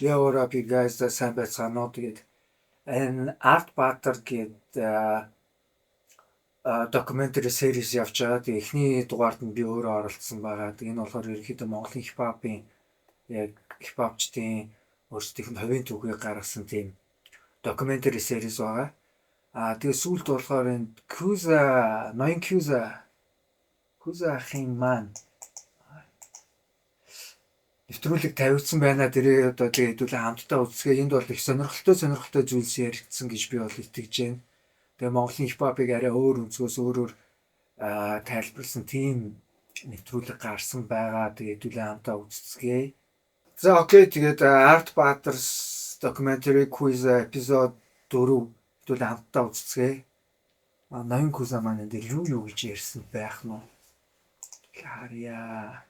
Yo, what up, you guys? Сайн байцгаана уу? Тэгээд энэ Art Butter гэдэг documentary series явж байгаа. Тэгээд эхний дугаард нь би өөрөө оролцсон байгаа. Тэгээд энэ болохоор ерөнхийдөө Монголын хипхопын яг хипхопчдын өөрсдийнх нь хувийн түүхийг гаргасан тийм documentary series байгаа. Аа, тэгээд сүүлд болохоор энэ Kuzza, Ноён Kuzza, Kuzza ахын маань нэвтрүүлэг тавигдсан байна. Тэрийг одоо тэгээ хэдүүлээ хамтдаа үздэгээ. Энд бол их сонирхолтой сонирхолтой зүйлс яригдсан гэж би бол итгэж байна. Тэгээ Монголын хипхопыг арай өөр өнцгөөс өөрөөр тайлбарласан тийм нэвтрүүлэг гарсан байгаа. Тэгээ хэдүүлээ хамтдаа үздэгээ. За, okay, тэгээд Art Butters documentary Kuzza episode 4 хэдүүлээ хамтдаа үздэгээ. А Ноён Kuzza маань энэ дээр юу юу гэж ярьсан байх нь вэ? Харъя.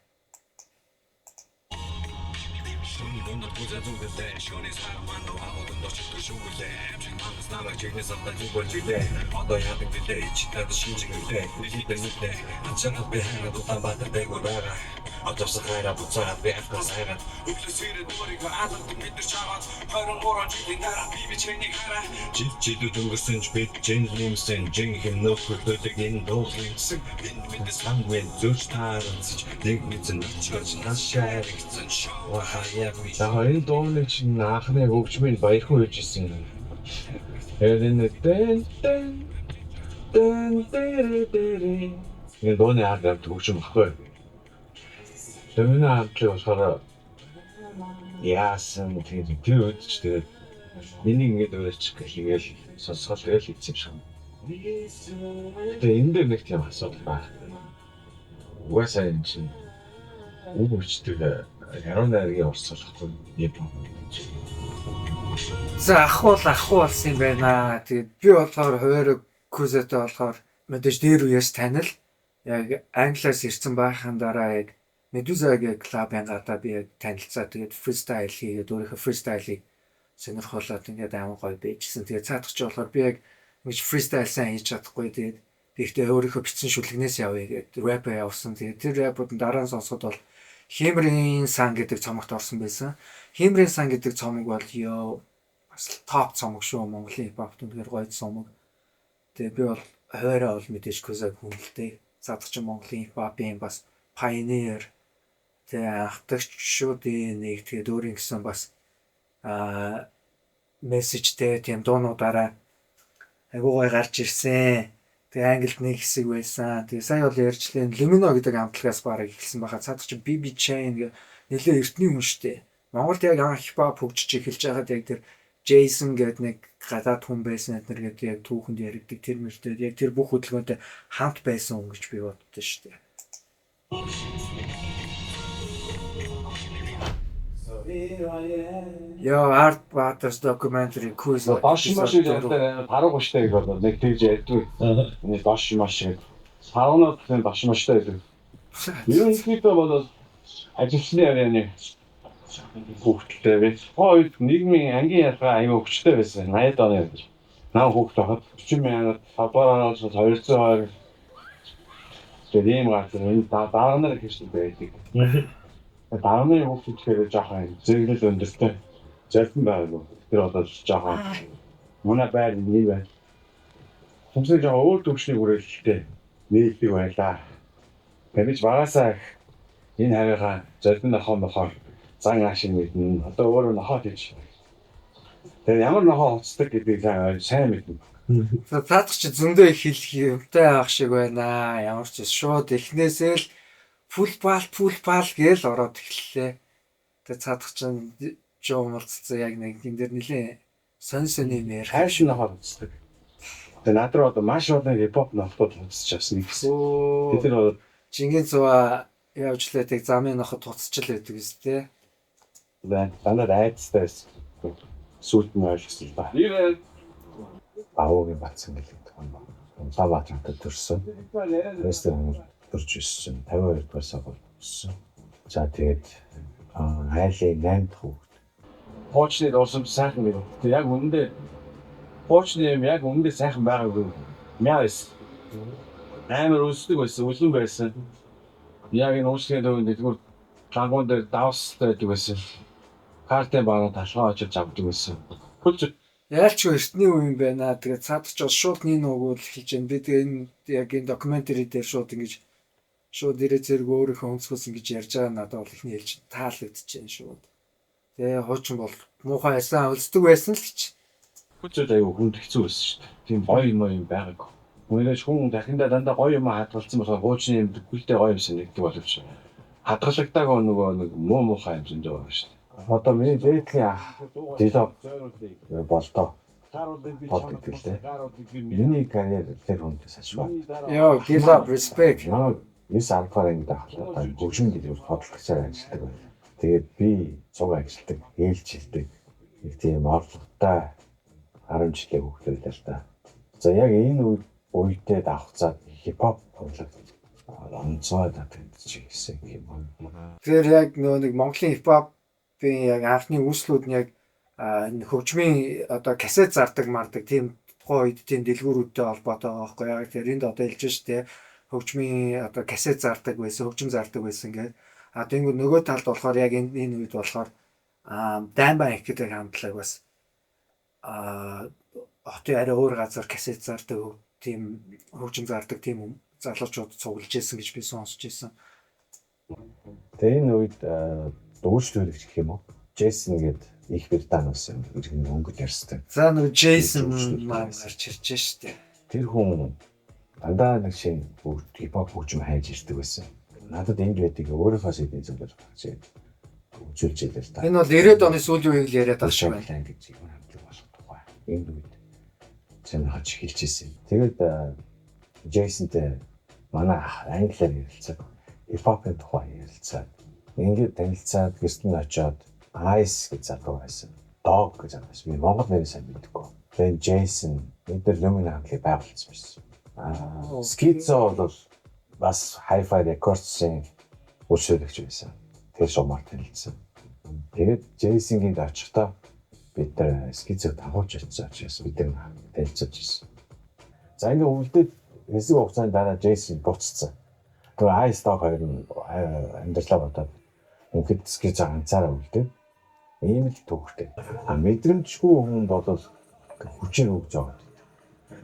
Шөнийн дундад Kuzza зүгэлээ. Шөнийн сар маань агууданд очиж шүглээ. Амжиг мангас намайг жигнэс авдаг зүг болж илээ. Одоо яадаг билээ, чи надад шинжиглээ. Дэлхийд нүдээ. Ачаанад би хайгаад Улаанбаатар дээгүүр байгаа. Одоо хайраа буцаагаад би автаас хайгаад өглөө сэрээд өөрийгөө алгадаг бид нар чамаад 23 жилийн дараа би чэнийг хараа. Жил жилүүд өнгөрсөн ч бид жин нэмсэн, жинхэнэ нөхөрлөлөг энэ дуулсан. Энэ мэдээ самгүй зөрч таарсан, нэг мэдсэн өчгөж нас шааригдсан. Вахаяа. За, энэ дууны чинь анхны хөгжмийг Баярхан хийж исэн. Тэгээд энэ дэн дэн дэн дэрэ дэрэ энэ дууны ард авд хөгжим баггүй. Тэгээд миний хамтлаг болохоор яасан, тэгээд тэр үед ч тэгээд энийг ингээд өөрөчих гэх ингээл сонсгол тэгэл хийсэн юм шиг. Тэгээд энэ дээр нэг тийм асуудал байна. Угаасаа энэ чинь үг бичдэг яруу найргийн урсгалахгүй юм. За, ах бол ах болсон юм байна. Тэгээд би болохоор хуваарь Kuzza-тай болохоор мэдээж дээр үеэс танил. Яг Англиас ирсэн байхын дараа яг Medusa гэх клубын гадаа би яг танилцаа. Тэгээд freestyle хийгээд, өөрийнхөө freestyle-ыг сонирхолоод ингээд амар гоё байжсэн. Тэгээд цаадах чи болохоор би яг ингэж freestyle сайн хийж чадахгүй. Тэгээд би ихтэй өөрийнхөө бичсэн шүлгнээс явъя гээд рэп явсан. Тэгээд тэр рэпүүд нь дараа нь сонсоход бол Химрийн сан гэдэг цомогт орсон байсан. Химрийн сан гэдэг цомог бол ёо бас топ цомог шүү. Монголын хипхопт үнэхээр гоё цомог. Тэгээ би бол хуваараа бол мэдээж Kuzza-г хүндэлтэй. Цаадах чи Монголын хипхопын бас pioneer, тэгээ анхдагчдын нэг, тэгээд өөрийн гэсэн бас message-тэй тийм дуунуудаараа айгуу гоё гарч ирсэн. Тэгээ англид нэг хэсэг байсан. Тэгээ сая бол ярьжлаа, Lumino гэдэг амтлагаас бараг эхэлсэн байхаа. Цаадах чи BB Chain гэх нэлээ эртний хүн штэ. Монголд яг анх хипхоп хөгжиж эхэлж байхад яг тэр Jason гэдэг нэг гадаад хүн байсан эднэр гэдэг яг түүхэнд яригддаг тэр мөртөө яг тэр бүх хөдөлгөөнтэй хамт байсан хүн гэж би боддоо штэ. Yo, Art Butters documentary Kuzza. Дош маш ярьдаг, таруу гуштай гэж болоо нэг тэгж ярьдгүй. Энэ дош маш гэдэг. Саунад тийм дош маштай байдаг. Ерөнхийдөө бол ажилчны ярианы хүүхдэлтэй би. Тухайн үед нийгмийн ангийн ялгаа аюу хүчтэй байсан. 80-ад оны үед. Нам хүүхд байхад 40 мянга, 5 дугаар араас 220. Тэгээд ийм газар энэ дарга нар их хэрэгтэй байдаг. Дарга нарын хүүхдүүд тэгэхээр жоохон зэрэглэл өндөртэй. Залбин байгаагүй. Тэр одоо жоохон манай байр нэг байна. Хүмүүсийн жоохон өөр төвшний хүрээлэлтэй нийлдэг байлаа. Тэгээд багасаа энэ хавийнхаа залбин нохоо нохоор зан аашиг мэднэ. Одоо өөрөө нохоо тийж. Тэгээд ямар нохоо хуцдаг гэдгийг сайн сайн мэднэ. За, цаадах чи зөндөө их хэлэх юмтай байх шиг байна. Ямар ч шууд эхнээсээ л full бал full бал гээл ороод эхэллээ. Тэгээ цаадах чинь жуумалцсан яг нэг энэ дэр нилээ сонь сонь юм ярих. Хайшин нохоо хуцдаг. Тэгээд над руу одоо маш олон хипхоп нохтууд хуцаж авсан гэсэн. Тэд нар бол Жингийн зуа явж лээ, тэг замын ноход туцчил байдаг үстэй. Байна. Дандаа айдастай байсан. Сүүлд нь ойлгосон л ба. Давуугийн бацсан гэдэг юм. Улаанбаатарт төрсөн. Вестерн төрж өссөн. 52 дугаар сургуульд өссөн. За, тэгээд айлын 8 дахь хүүхэд. Хуучны дурсамж сайхан гэдэг. Тэг яг үнэндээ хуучны юм яг үнэндээ сайхан байгаагүй. Мяа байсан. Амар өсдөг байсан, үлэн байсан. Яг энэ уушгийн төвөнд дэлгүүр лангуун дээр давстай байдаг байсан. Картын бараа талхаа очиж авдаг байсан. Хөлж Яалчгүй эртний үе юм байна. Тэгээд цаадах ч шууд Nino гол хэлж байна. Би тэгээ энэ яг энэ documentary дээр шууд ингэж шууд ирээ зэрэг өөрийнхөө өнцгөөс ингэж ярьж байгаа надад бол ихний хэлж таалагдчихээн шууд. Тэгээ хуучин бол муухай байсан, өлсдөг байсан л гэж. Хүчүүд аюу хүнд хэцүү байсан шүү дээ. Тийм гоё юм юм байгаагүй. Үнээрээ хүн дахиндаа дандаа гоё юм хадгалсан болохоор хуучны юм бүхэлдээ гоё юм санагддаг боловч хадгалагдаагүй нөгөө нэг муу муухай юм зөндөө байгаа шүү дээ. Одоо миний дээдлийн ах Дилоп болдоо. Бод гэдэг лээ. Миний карьер тэр хүнээс ашгүй. Йоо, Дилоп respect. Намайг 9 10 дугаар ангид байхдаа хөгжим гэдэг бодлогочоор ажилладаг байлаа. Тэгээд би цуг ажилладаг, ээлжилдэг. Нэг тийм орлоготой 10 жилийн хүүхэд байлаа л да. За яг энэ үедээ давхцаад хипхоп урлаг онцгой татагдчих гэсэн юм. Тэгэхээр яг нөгөө нэг Монголын хипхопын яг анхны үүслүүд нь яг энэ хөгжмийн одоо кассет зардаг мардаг тийм тухайн үед тийм дэлгүүрүүдтэй холбоотой байгаа байхгүй яг тэр энд одоо хэлж штэ хөгжмийн одоо кассет зардаг байсан, хөгжим зардаг байсан гэдэг. А тэгэнгүүт нөгөө талд болохоор яг энэ үед болохоор Даймбан гэдэг хамтлаг бас хотын арай өөр газар кассет зардаг тийм хөгжим зардаг тийм залуучууд цуглаж исэн гэж би сонсч ирсэн. Тэгээ энэ үед дүүжлүүлэгч гэх юм уу? Джейсон гээд их Британи улсын иргэн өнгөд ярьсан. За нөгөө Джейсон маань гарч ирж штэ. Тэр хүн дандаа нэг шинэ хипхоп хөгжим хайж ирдэг байсан. Надад энд байдаг өөрийнхөө сэдвийн зөвлөл гаргаж ирээд үзүүлж илээ л та. Энэ бол 90-ад оны сүүлийн үеийг л яриад байгаа шиг байна гэж юм хамтлаг болох тухай. Энэ үед сонирхож эхэлж ирсэн. Тэгээд Джейсонтэй манай англиар ярилцаад хипхопын тухай ярилцаад ингээд танилцаад гэрт нь очиод Ice гэж залуу байсан. Dog гэж залуу байсан. Би монгол нэрийг сайн мэдэхгүй. Тэгээд Джейсон бид нар Lumina хамтлагийг байгуулсан байсан. Schizo бол бас Hi-Fi Records-ын үйлчлэгч байсан. Тэр шумаар танилцсан. Тэгээд Джейсонгийн очихдоо бид нар Schizo дагуулж очсон учраас бид нар танилцаж ирсэн. За ингээд үлдээд хэсэг хугацааны дараа Джейсон буцсан. Тэгээ Ice Dog хоёр нь амьдралаа бодоод үнэхэд Schizo ганцаараа үлдээд ийм л төвхтэй. А мэдрэмжгүй хүн бол хүчээр өгж байгаа.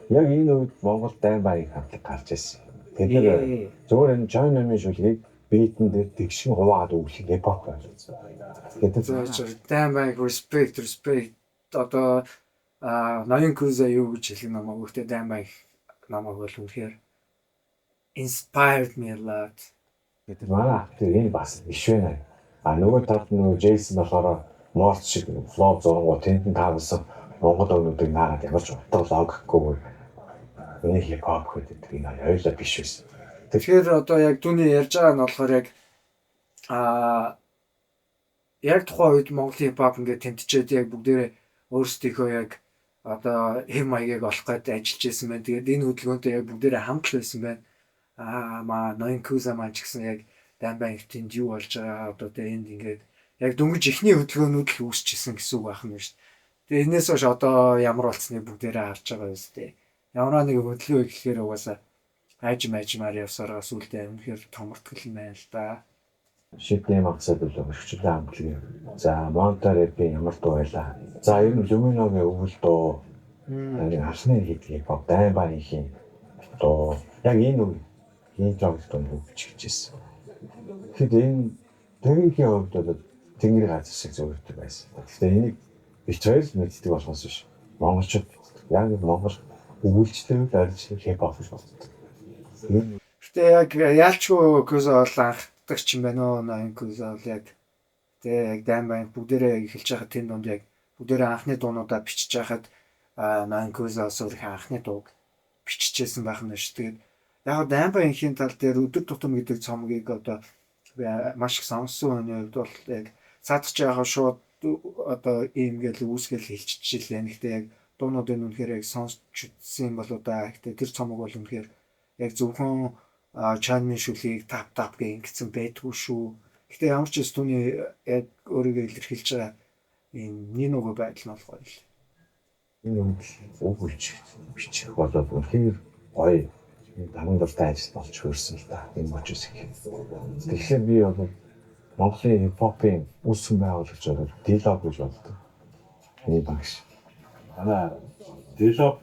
Яг энэ үед Монгол дайн баян хамтлаг гарч ирсэн. Тэд нэр зөвхөн энэ Join Номын шүлгийг битэн дээр тэгшин хуваагаад өглөх хипхоп ойлгосон. Тэгээд дайн баян respect respect одоо ноён Куза юу гэж хэлэх намайг гэхдээ дайн баян намайг бол үнэхээр inspired me a lot. Тэгээд манай ах тэр энэ бас биш байна. А нөгөө талд нөгөө Джейсон болохоор Морц шиг flow зурангуу тэнд нь таавсан Монгол өнүүдийг наагаад ямар ч утга логикгүй энэ хипхоп гэдэг энэ хоёулаа биш байсан. Тэгэхээр одоо яг түүний ярьж байгаа нь болохоор яг яг тухайн үед Монголын хипхоп ингээд тэмтчээд яг бүгдээрээ өөрсдийнхөө яг одоо хэв маягийг олох гээд ажиллаж байсан байна. Тэгээд энэ хөдөлгөөнтэй яг бүгдээрээ хамт л байсан байна. Аа ноён Куза маань ч гэсэн яг Даймбан тэнд юу болж байгаа одоо тэ энд ингээд яг дөнгөж эхний хөдөлгөөнүүд л үүсчихсэн гэсэн үг байх юм шүү дээ. Тэгээ энэс хойш одоо ямар болцсныг бүгдээрээ харж байгаа юм шүү дээ. Ямар нэг хөдөлгөөн гэхээр угаасаа айжм айжмаар явсараа сүултээ үнэхээр томортгол юм байна л да. Шипний мақсад бол өргөчлөө хамтлагийн. За Монтер рэпийн ямар дуу байлаа. За ер нь Люминогийн өвөл дуу. Нэг анхны хийдэг хипхоп дайн баянхийн дуу. Яг энэ үе интро гэдэг дуу бичиж ирсэн. Тэгэхэд энэ тэрнийхээ хувьд бол тэнгэрийн газар шиг зөвөрдөг байсан. Тэгэхээр энийг бит хоёр л мэддэг болохоос биш. Монголчууд яг Монгол өгүүлжтэй л арилж хипхоп гэж боддог. Гэтэ яг яалчгүй Куза бол анхдагч юм байна уу? Ноён Куза бол яг тэгээ яг дайн баян бүгдээрээ яг эхэлж байхад тэнд дунд яг бүгдээрээ анхны дуунуудаа бичиж байхад Ноён Куза бас өөрийнхөө анхны дууг биччихсэн байх нь ш. Тэгээд яг дайн баянхийн тал дээр өдөр тутам гэдэг цомгийг одоо би маш их сонссон хүний хувьд бол яг цаадах чи яг шууд одоо ийм гээл үүсгээл хэлчихлээ. Гэхдээ яг дуунуудын үнэхээр яг сонсч үзсэн юм болоо да. Гэхдээ тэр цомог бол үнэхээр яг зөвхөн чанмын шүлгийг тап тап гэ ингэсэн байдгүй шүү. Гэхдээ ямар ч юм түүний яг өөрийгөө илэрхийлж байгаа ийм нинуго байдал нь бол гоё л. Энэ үед үг үлч бичих болоод үнэхээр гоё даван дуртай ажил болж хөрсөн л да. Энэ мочос их. Тэгэхээр би бол Монголын хипхопын үүсгэн байгуулагч бол D-Lob гэж боддог. Миний багш. Манай D-Lob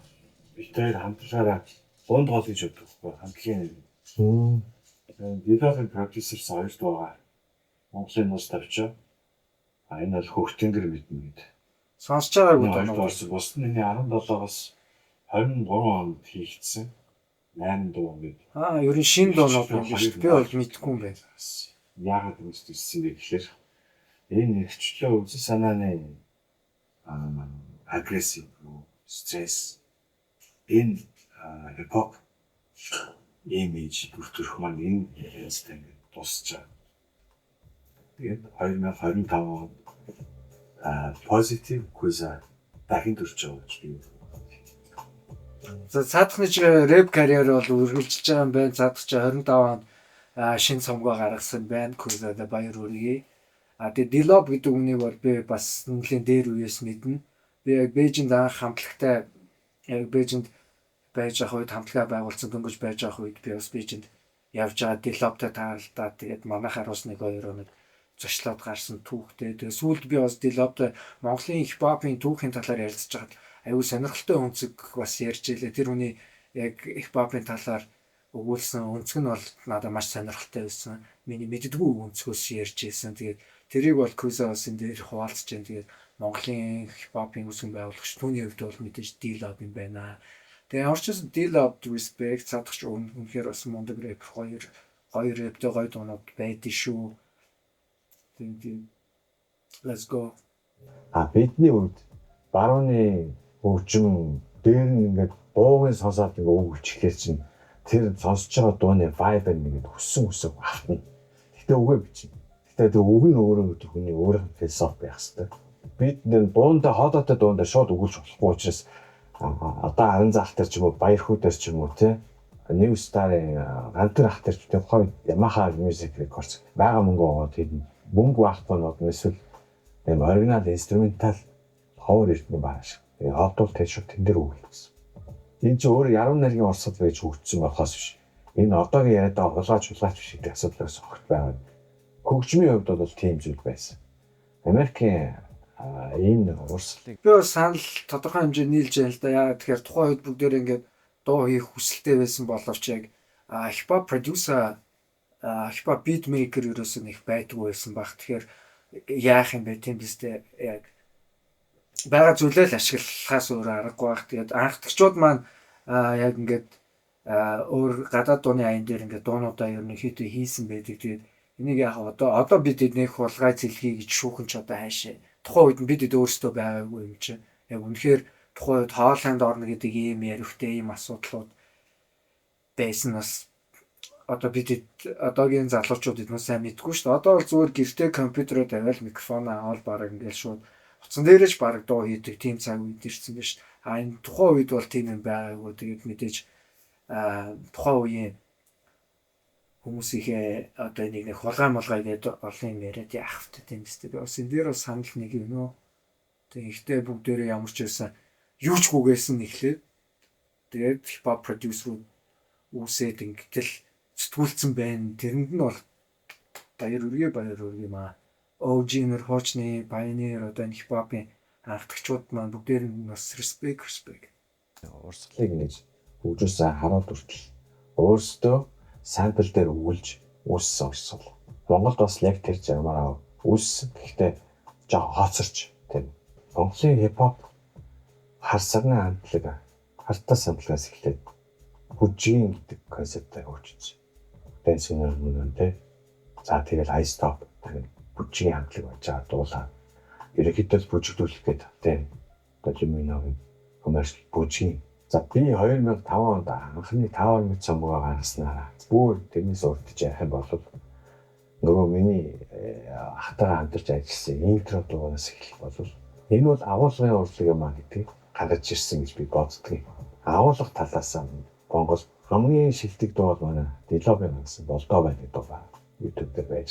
бид хоёр хамтлагаараа Бунд гол гэж боддог байхгүй хамтлагийн нэр. D-Lob-ын продюсерс хоёр дуу байгаа. Монголын нууц тавьчаа. А энэ бол Хөх Тэнгэр мэднэ гэдэг. Сонсож байгаагүй Энэ хоёр дуу дуу. орсон. Бусд нь энэ 17-оос 23 онд хийгдсэн 8 дуу гэдэг. Аа, ер нь шинэ дуунууд юм биш. Би бол мэдэхгүй юм байна. Яагаад ингэж ирсэн бэ гэхээр энэ эрхчлөө үзэл санааны агрессив, стресс, энэ хипхоп имиж бүр төрх маань энэ янзтай ингээд дуусч байгаа. Тэгээд 2025 онд Positive Kuzaa дахин төрж байгаа гэж би. За, цаадхны чи рэп карьер бол үргэлжилж байгаа юм байна. Цаадах чи 25 онд шинэ цомгоо гаргасан байна. Kuzaa-да баяр хүргэе. А тэгээ D-Lob гэдэг үнийг бол би бас нэлийн дээр үеэс мэднэ. Би яг Бээжинд анх хамтлагтай, яг Бээжинд байж байгаа үед, хамтлагаа байгуулсан дөнгөж байж байгаа үед би бас Бээжинд явж байгаа D-Lob-тай таарлаа. Тэгээд манайхаар бас нэг хоёр хоног зочлоод гарсан түүхтэй. Тэгээ сүүлд би бас D-Lob-тай Монголын хипхопын түүхийн талаар ярилцж байхад аюу сонирхолтой өнцөг бас ярьж илээ. Тэр хүний яг хипхопын талаар өгүүлсэн өнцөг нь бол надад маш сонирхолтой байсан. Миний мэддэггүй өнцгөөс ярьж ирсэн. Тэгээд тэрийг бол Kuzaa бас энэ дээр хуваалцж байна. Тэгээд Монголын хипхопын үүсгэн байгуулагч түүний хувьд бол мэдээж D-Lob юм байна. Тэгээ ямар ч байсан D-Lob respect, цаадах ч үнэхээр бас мундаг рэпер, хоёр гоё рэптэй гоё дуунууд байдсан шүү. Тэгээд let's go. А бидний үед барууны хөгжим дээр нь ингээд дуугийн сонсоод ингээд өгүүлчихээр чинь тэр сонсож байгаа дууны vibe нь ингээд хүссэн хүсэг автна. Гэхдээ үгээ бичнэ. Гэхдээ тэр үг нь өөрөө тэр хүний өөрийнх нь философи байх хэрэгтэй. Бид нэр дуунтай хоолойтой дуундаа шууд өгүүлж болохгүй учраас одоо Аран заах дээр ч юм уу, Баярхүү дээр ч юм уу, те, New Star-ын Гантер ах дээр ч тэр хоёр Yamaha Music Records байгаа мөнгө аваад хийдэн мөнгө байхгүй нь бол эсвэл ийм оригинал instrumental ховор эрдэнэ байгаа шиг. Тэгээ холдвол тэр шууд тэн дээр өгөх гэсэн. Энэ чинь өөр яруу найргийн урсгал байж хөгжсөн болохоос биш. Энэ одоогийн яриад байгаа хулгайч хулгайч биш гэдэг асуудал бас огт байгаа. Хөгжмийн хувьд бол тийм зүйл байсан. Америкийн энэ урсгалыг Би бас санал тодорхой хэмжээнд нийлж байна л да. Яагаад тэгэхээр тухайн үед бүгдээр ингээд дуу хийх хүсэлтэй байсан боловч яг хипхоп продюсер, хипхоп beat maker ерөөсөө нэг байдгүй байсан баг. Тэгэхээр яах юм бэ, тийм биз дээ, яг байгаа зүйлээ л ашиглахаас өөр аргагүй байх. Тэгээд анхдагчуд маань яг ингээд өөр гадаад дууны аян дээр ингээд дуунуудаа ерөнхийдөө хийсэн байдаг. Тэгээд энийг яг одоо бид нэг хулгай зэлхий гэж шүүхэн ч одоо хайшаа. Тухайн үед нь бид өөрсдөө байгаагүй юм чинь. Яг үнэхээр тухайн үед хоолойнд орно гэдэг ийм яриухтай ийм асуудлууд байсан бас одоо бид одоогийн залуучууд эднүү сайн мэдгүй шүү дээ. Одоо бол зүгээр гэртээ компьютероо тавиал, микрофон аваад бараг ингээл шууд утсан дээрээ ч бараг дуу хийдэг тийм цаг үед ирсэн биш. А энэ тухайн үед бол тийм юм байгаагүй. Тэгээд мэдээж тухайн үеийн хүмүүсийнхээ одоо нэг нэг хулгай молгай гэдэг олон юм яриад яах вэ, тийм биз дээ. Би бас энэ дээр бас санал нэг юм нөө. Тэгээ ихтэй бүгдээрээ ямар ч байсан юу ч гүгээсэн нэхлээ. Тэгээд хипхоп продюсерүүд үүсээд ингэтэл сэтгүүлсэн байна. Тэрэнд нь бол баяр хүргэе, баяр хүргэе маа. OG нар, хуучны pioneer, одоо энэ хипхопын анхдагчуд маань бүгдээр нь бас respect, respect. Урсгалыг ингэж хөгжүүлсэн хараад хүртэл өөрсдөө sample дээр өгүүлж үүссэн урсгал. Монголд бас яг тэр журмаараа үүссэн. Гэхдээ жоохон хоцорч тийм. Монголын хипхоп хар сарны хамтлаг, хартас хамтлагаас эхлээд бүжгийн гэдэг концептээр хөгжсөн. Dance мөн тий. За, тэгэл Ice Top тэр бүжгийн хамтлаг байж байгаа дуулаа. Ерөнхийдөө бүжигдүүлэх гэдэг тийм. Одоо Lumino-гийн commercial бүжгийн. За, би 2005 онд анхны Tower Mix цомгоо гаргаснараа бүр тэрнээс урдж ярих юм бол нөгөө миний ахтайгаа хамтарч ажилласан intro дуугаас эхлэх бол энэ бол агуулгын урлаг юм а гэдгийг гаргаж ирсэн гэж би боддог. Агуулга талаас Монгол хамгийн шилдэг дуу бол манай D-Lob-ын гаргасан «Болдоо байна» гэдэг дуу байна. YouTube дээр байж.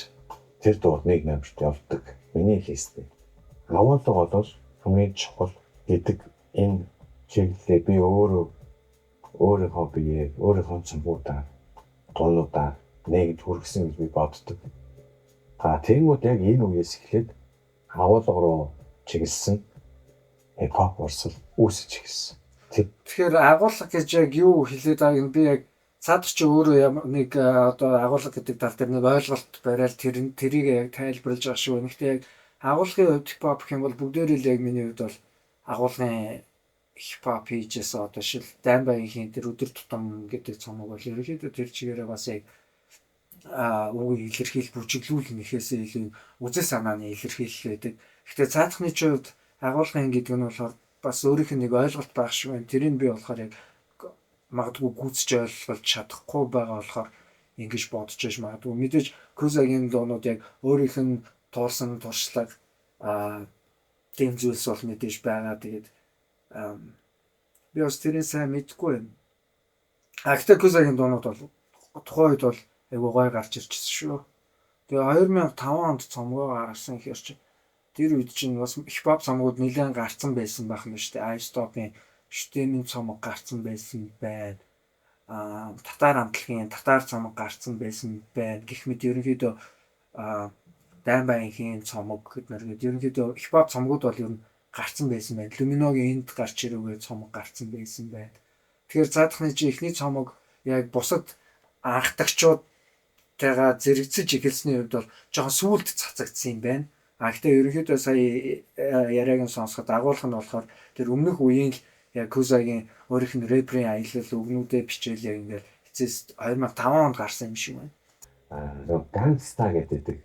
Тэр дуу нэг номерт явдаг. Миний list дээ. Агуулга бол хамгийн чухал гэдэг энэ чиглэлээ би өөрөө өөрийнхөө биеэр, өөрийнхөө цомгуудаар, дуунуудаар нэгж хүргэсэн гэж би боддог. А тэгэнгүүт яг энэ үеэс эхлээд агуулга руу чиглэсэн хипхоп урсгал үүсэж эхэлсэн. Тэгэхээр агуулга гэж яг юу хэлээд байгааг нь би яг цаадах чи өөрөө ямар нэг одоо агуулга гэдэг тал дээр нэг ойлголт бариад тэрийг яг тайлбарлаж байгаа шүү. Гэхдээ яг агуулгын хувьд хипхоп гэх юм бол бүгдээрээ л яг миний хувьд бол агуулгын хипхоп хийжсэн, одоо шил Дайнбаягийн тэр өдөр тутам гэдэг цомог бол ерөнхийдөө тэр чигээрээ бас яг үгийг илэрхийл бүжиглүүл нэхээсээ илүү үзэл санааны илэрхийлэл байдаг. Гэхдээ цаадахны ч хувьд агуулгын гэдэг нь болохоор бас өөрийнх нь нэг ойлголт байх шиг байна. Тэрийг би болохоор яг магадгүй гүйцэж ойлгож чадахгүй байгаа болохоор ингэж бодож яж магадгүй. Мэдээж Кузагийн дуунууд яг өөрийнх нь туулсан туршлага тийм зүйлс бол мэдээж байгаа. Тэгээд би бас тэрийг сайн мэдэхгүй байна. А гэхдээ Кузагийн дуунууд бол тухайн үед бол айгуу гой гарч ирчихсэн шүү. Тэгээ 2005 онд цомгоо гаргасан гэхэр чи тэр үед чинь бас хипхоп цомгууд нэлээд гарцсан байсан байх юм шүү дээ. iStop-ын Штемийн цомог гарцсан байсан байна. Татар амтлагийн татар цомог гарцсан байсан байна. Гэх мэт ерөнхийдөө Дайнбаянхийн цомог гэднэр гээд ерөнхийдөө хипхоп цомгууд бол ер нь гарцсан байсан байна. Люминогийн энд гарч ирүүгээ цомог гарцсан байсан байна. Тэгэхээр цаадахны чи эхний цомог яг бусад анхдагчуудтайгаа зэрэгцэж эхэлсний хувьд бол жоохон сүүлд цацагдсан юм байна. А гэхдээ ерөнхийдөө сая яриаг нь сонсоход агуулга нь болохоор тэр өмнөх үеийн л яг Кузагийн өөрийнх нь рэперийн аялал үгнүүдээ бичээл яг ингээд эцэс 2005 онд гарсан юм шиг байна. Нөгөө gangsta гэдэг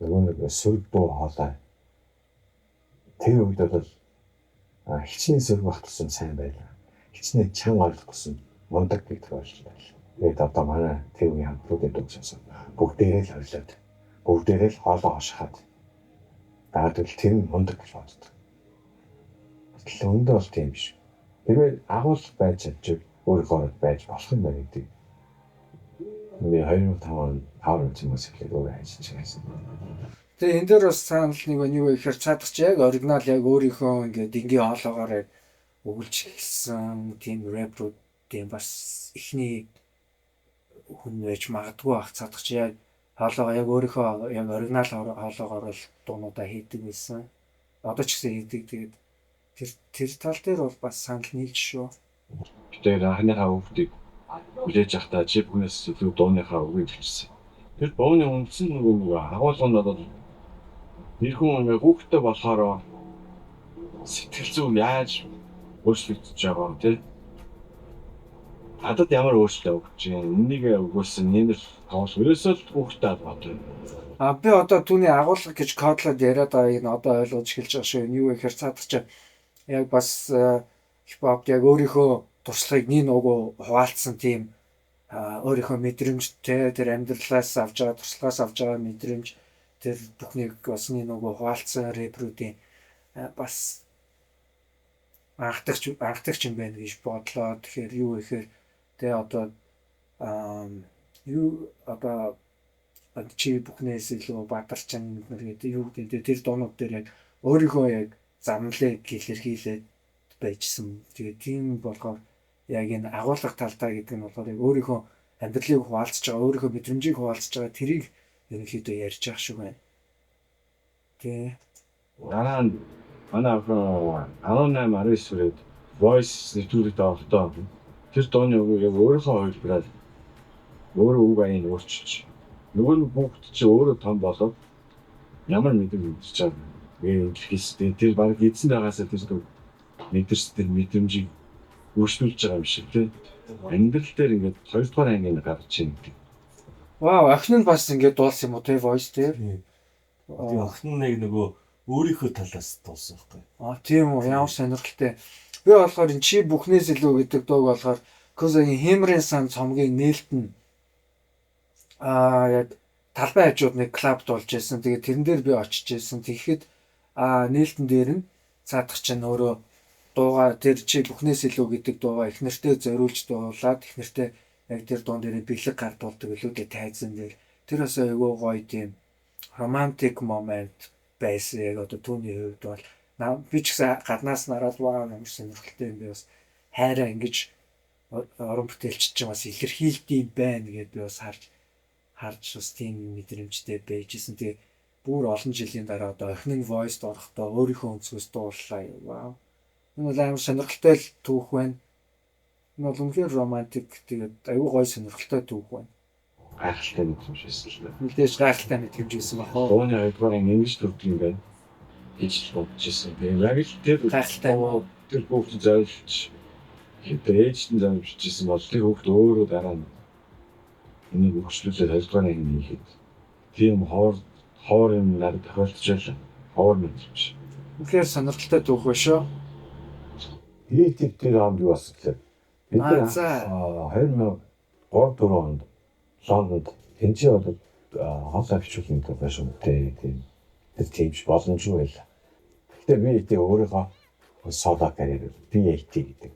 нөгөө нэг сүрэг дуу хоолой. Тэр үед бол хичнээн сүрэг байх тусам сайн байлаа. Хичнээн чанга ойлгох тусам мундаг гэдэг ойлголт байлаа. Тэгээд одоо манай тэр үеийн хамтлагуудын дуу сонсоод бүгдээрээ л хойлоод бүгдээрээ л хоолоо хошихад даадвал тэр нь мундаг гэж боддог. Гэтэл өндөө бол тийм биш. Хэрвээ агуулга байж чадчихвал өөрийнхөө байж болох юм байна гэдэг. Би 2005 он Power хүмүүс эхлээд өөрөө ажиллаж байсан. Тэгээ энэ дээр бас санал нэг байна, юу гэхээр цаадах чи яг оригинал яг өөрийнхөө ингээд энгийн хоолоогоор яг өгүүлж эхэлсэн тийм рэпруудын бас эхний хүн байж магадгүй бах. Цаадах чи яг хоолоогоо яг өөрийнхөө яг оригинал хоолоогоор л дуунуудаа хийдэг байсан. Одоо ч гэсэн хийдэг. Тэгээд тэр тал дээр бол бас санал нийлж шүү. Тэгээд анхныхаа хүүхдийг хүлээж авахдаа чи бүхнээс илүү дууныхаа үгийг бичсэн. Тэр дууны үндсэн нөгөө агуулга нь бол нэр хүн ингээ хүүхдтэй болохоор сэтгэл зүйн яаж өөрчлөгдөж байгаа вэ, тэ? Надад ямар өөрчлөлт өгч юм? Энийг өгөөсөн нэмэр тоглох. Ерөөсөө л хүүхдтэй холбоотой. А би одоо түүний агуулга гэж кодлоод яриад байгааг нь одоо ойлгож эхэлж байгаа шүү. Юу гэхээр цаадах чи яг бас хипхопд яг өөрийнхөө туршлагыг нэг нугуу хуваалцсан тийм өөрийнхөө мэдрэмжтэй тэр амьдралаас авч байгаа туршлагаас авч байгаа мэдрэмж тэр бүхнийг бас нэг нугуу хуваалцсан рэпрүүдийн бас анхдагч юм байна гэж бодлоо. Тэгэхээр юу гэхээр тэ одоо юу одоо чи бүхнээс илүү бадарчин гэдэг юу гэдэг тэр дуунууд дээр яг өөрийнхөө яг замналыг илэрхийлээд байжсэн. Тэгээд тийм болохоор яг энэ агуулга талдаа гэдэг нь болохоор яг өөрийнхөө амьдралыг хуваалцж байгаа, өөрийнхөө мэдрэмжийг хуваалцж байгаа тэрийг ерөнхийдөө ярьж байгаа шиг байна. Тэ. Дараа нь манай охин 18 19 хүрээд voice нэвтрүүлэгт орохдоо тэр дууны үгийг яг өөрийнхөө хувилбараар өөрөө үг аяыг өөрчилж нөгөө нэг хүүхэд чи өөрөө том болоод ямар мэдрэмж мэдэрч байгаа юм илэрхийлсэн. Тэр баг эзэн байгаасаа тэр мэдэрч тэр мэдрэмжийг өөрчлүүлж байгаа юм шиг тий. Амьдрал дээр ингээд хоёрдугаар ангийн гарч ийн гэдэг. Вау, охин нь бас ингээд дуулсан юм уу те voice дээр? Тэгээ охин нь яг нөгөө өөрийнхөө талаас дуулсан байхгүй. А тийм үү, ямар сонирхолтой. Би болохоор энэ чи бүхнээс илүү гэдэг дууг болохоор Кузагийн Хэмрийн сан цомгийн нээлт нь яг талбай хажууд нэг клуб дуулж байсан. Тэгээд тэрэн дээр би очиж байсан. Тэгэхэд нээлтэн дээр нь цаадах чинь өөрөө дууга тэр чи бүхнээс илүү гэдэг дууга их нэртэй зориулж дуулаад их нэртэй яг тэр дуун дээрээ бэлэг гардуулдаг илүү дээ тайзан дээр. Тэр бас айгүй гоё тийм романтик момент байсан. Яг одоо түүний хувьд бол би ч гэсэн гаднаас нараад ваа ямар сонирхолтой юм бэ, бас хайраа ингэж уран бүтээлч чинь бас илэрхийлдэм байна гэдээ би бас харж бас тийм мэдрэмжтэй байжсэн. Тэгээ Бүр олон жилийн дараа одоо охин нь voice-д орохдоо өөрийнхөө өнцгөөс дууллаа. Вау. Энэ бол амар сонирхолтой л түүх байна. Энэ бол үнэхээр романтик, тэгээд аюу гоё сонирхолтой түүх байна. Гайхалтай мэдрэмж байсан л да. Мэдээж гайхалтай мэдрэмж байсан бах уу. Дууны хоёрдугаар анги ингэж төрдөг юм байна гэж бодож ирсэн. Тэгээд яг л тэр Гайхалтай юм уу? Тэр хүүхд зориулж, тэр ээжд нь зориулж бичсэн бол тэр хүүхд өөрөө дараа нь энийг хөгжлүүлээд хоёрдугаар анги хийхэд тийм хоор хоор юм надад тохиолдож байлаа. Хоор мэдрэмж. Үнэхээр сонирхолтой түүх ба шүү. BAT тэр онд юу болсон гэхээр бид нар 2003 4 онд Лондонд энэ чинь одоо хол авчруулах international тийм тэр тиймч боломжгүй байлаа. Гэхдээ BAT өөрийнхөө соло карьер BAT гэдэг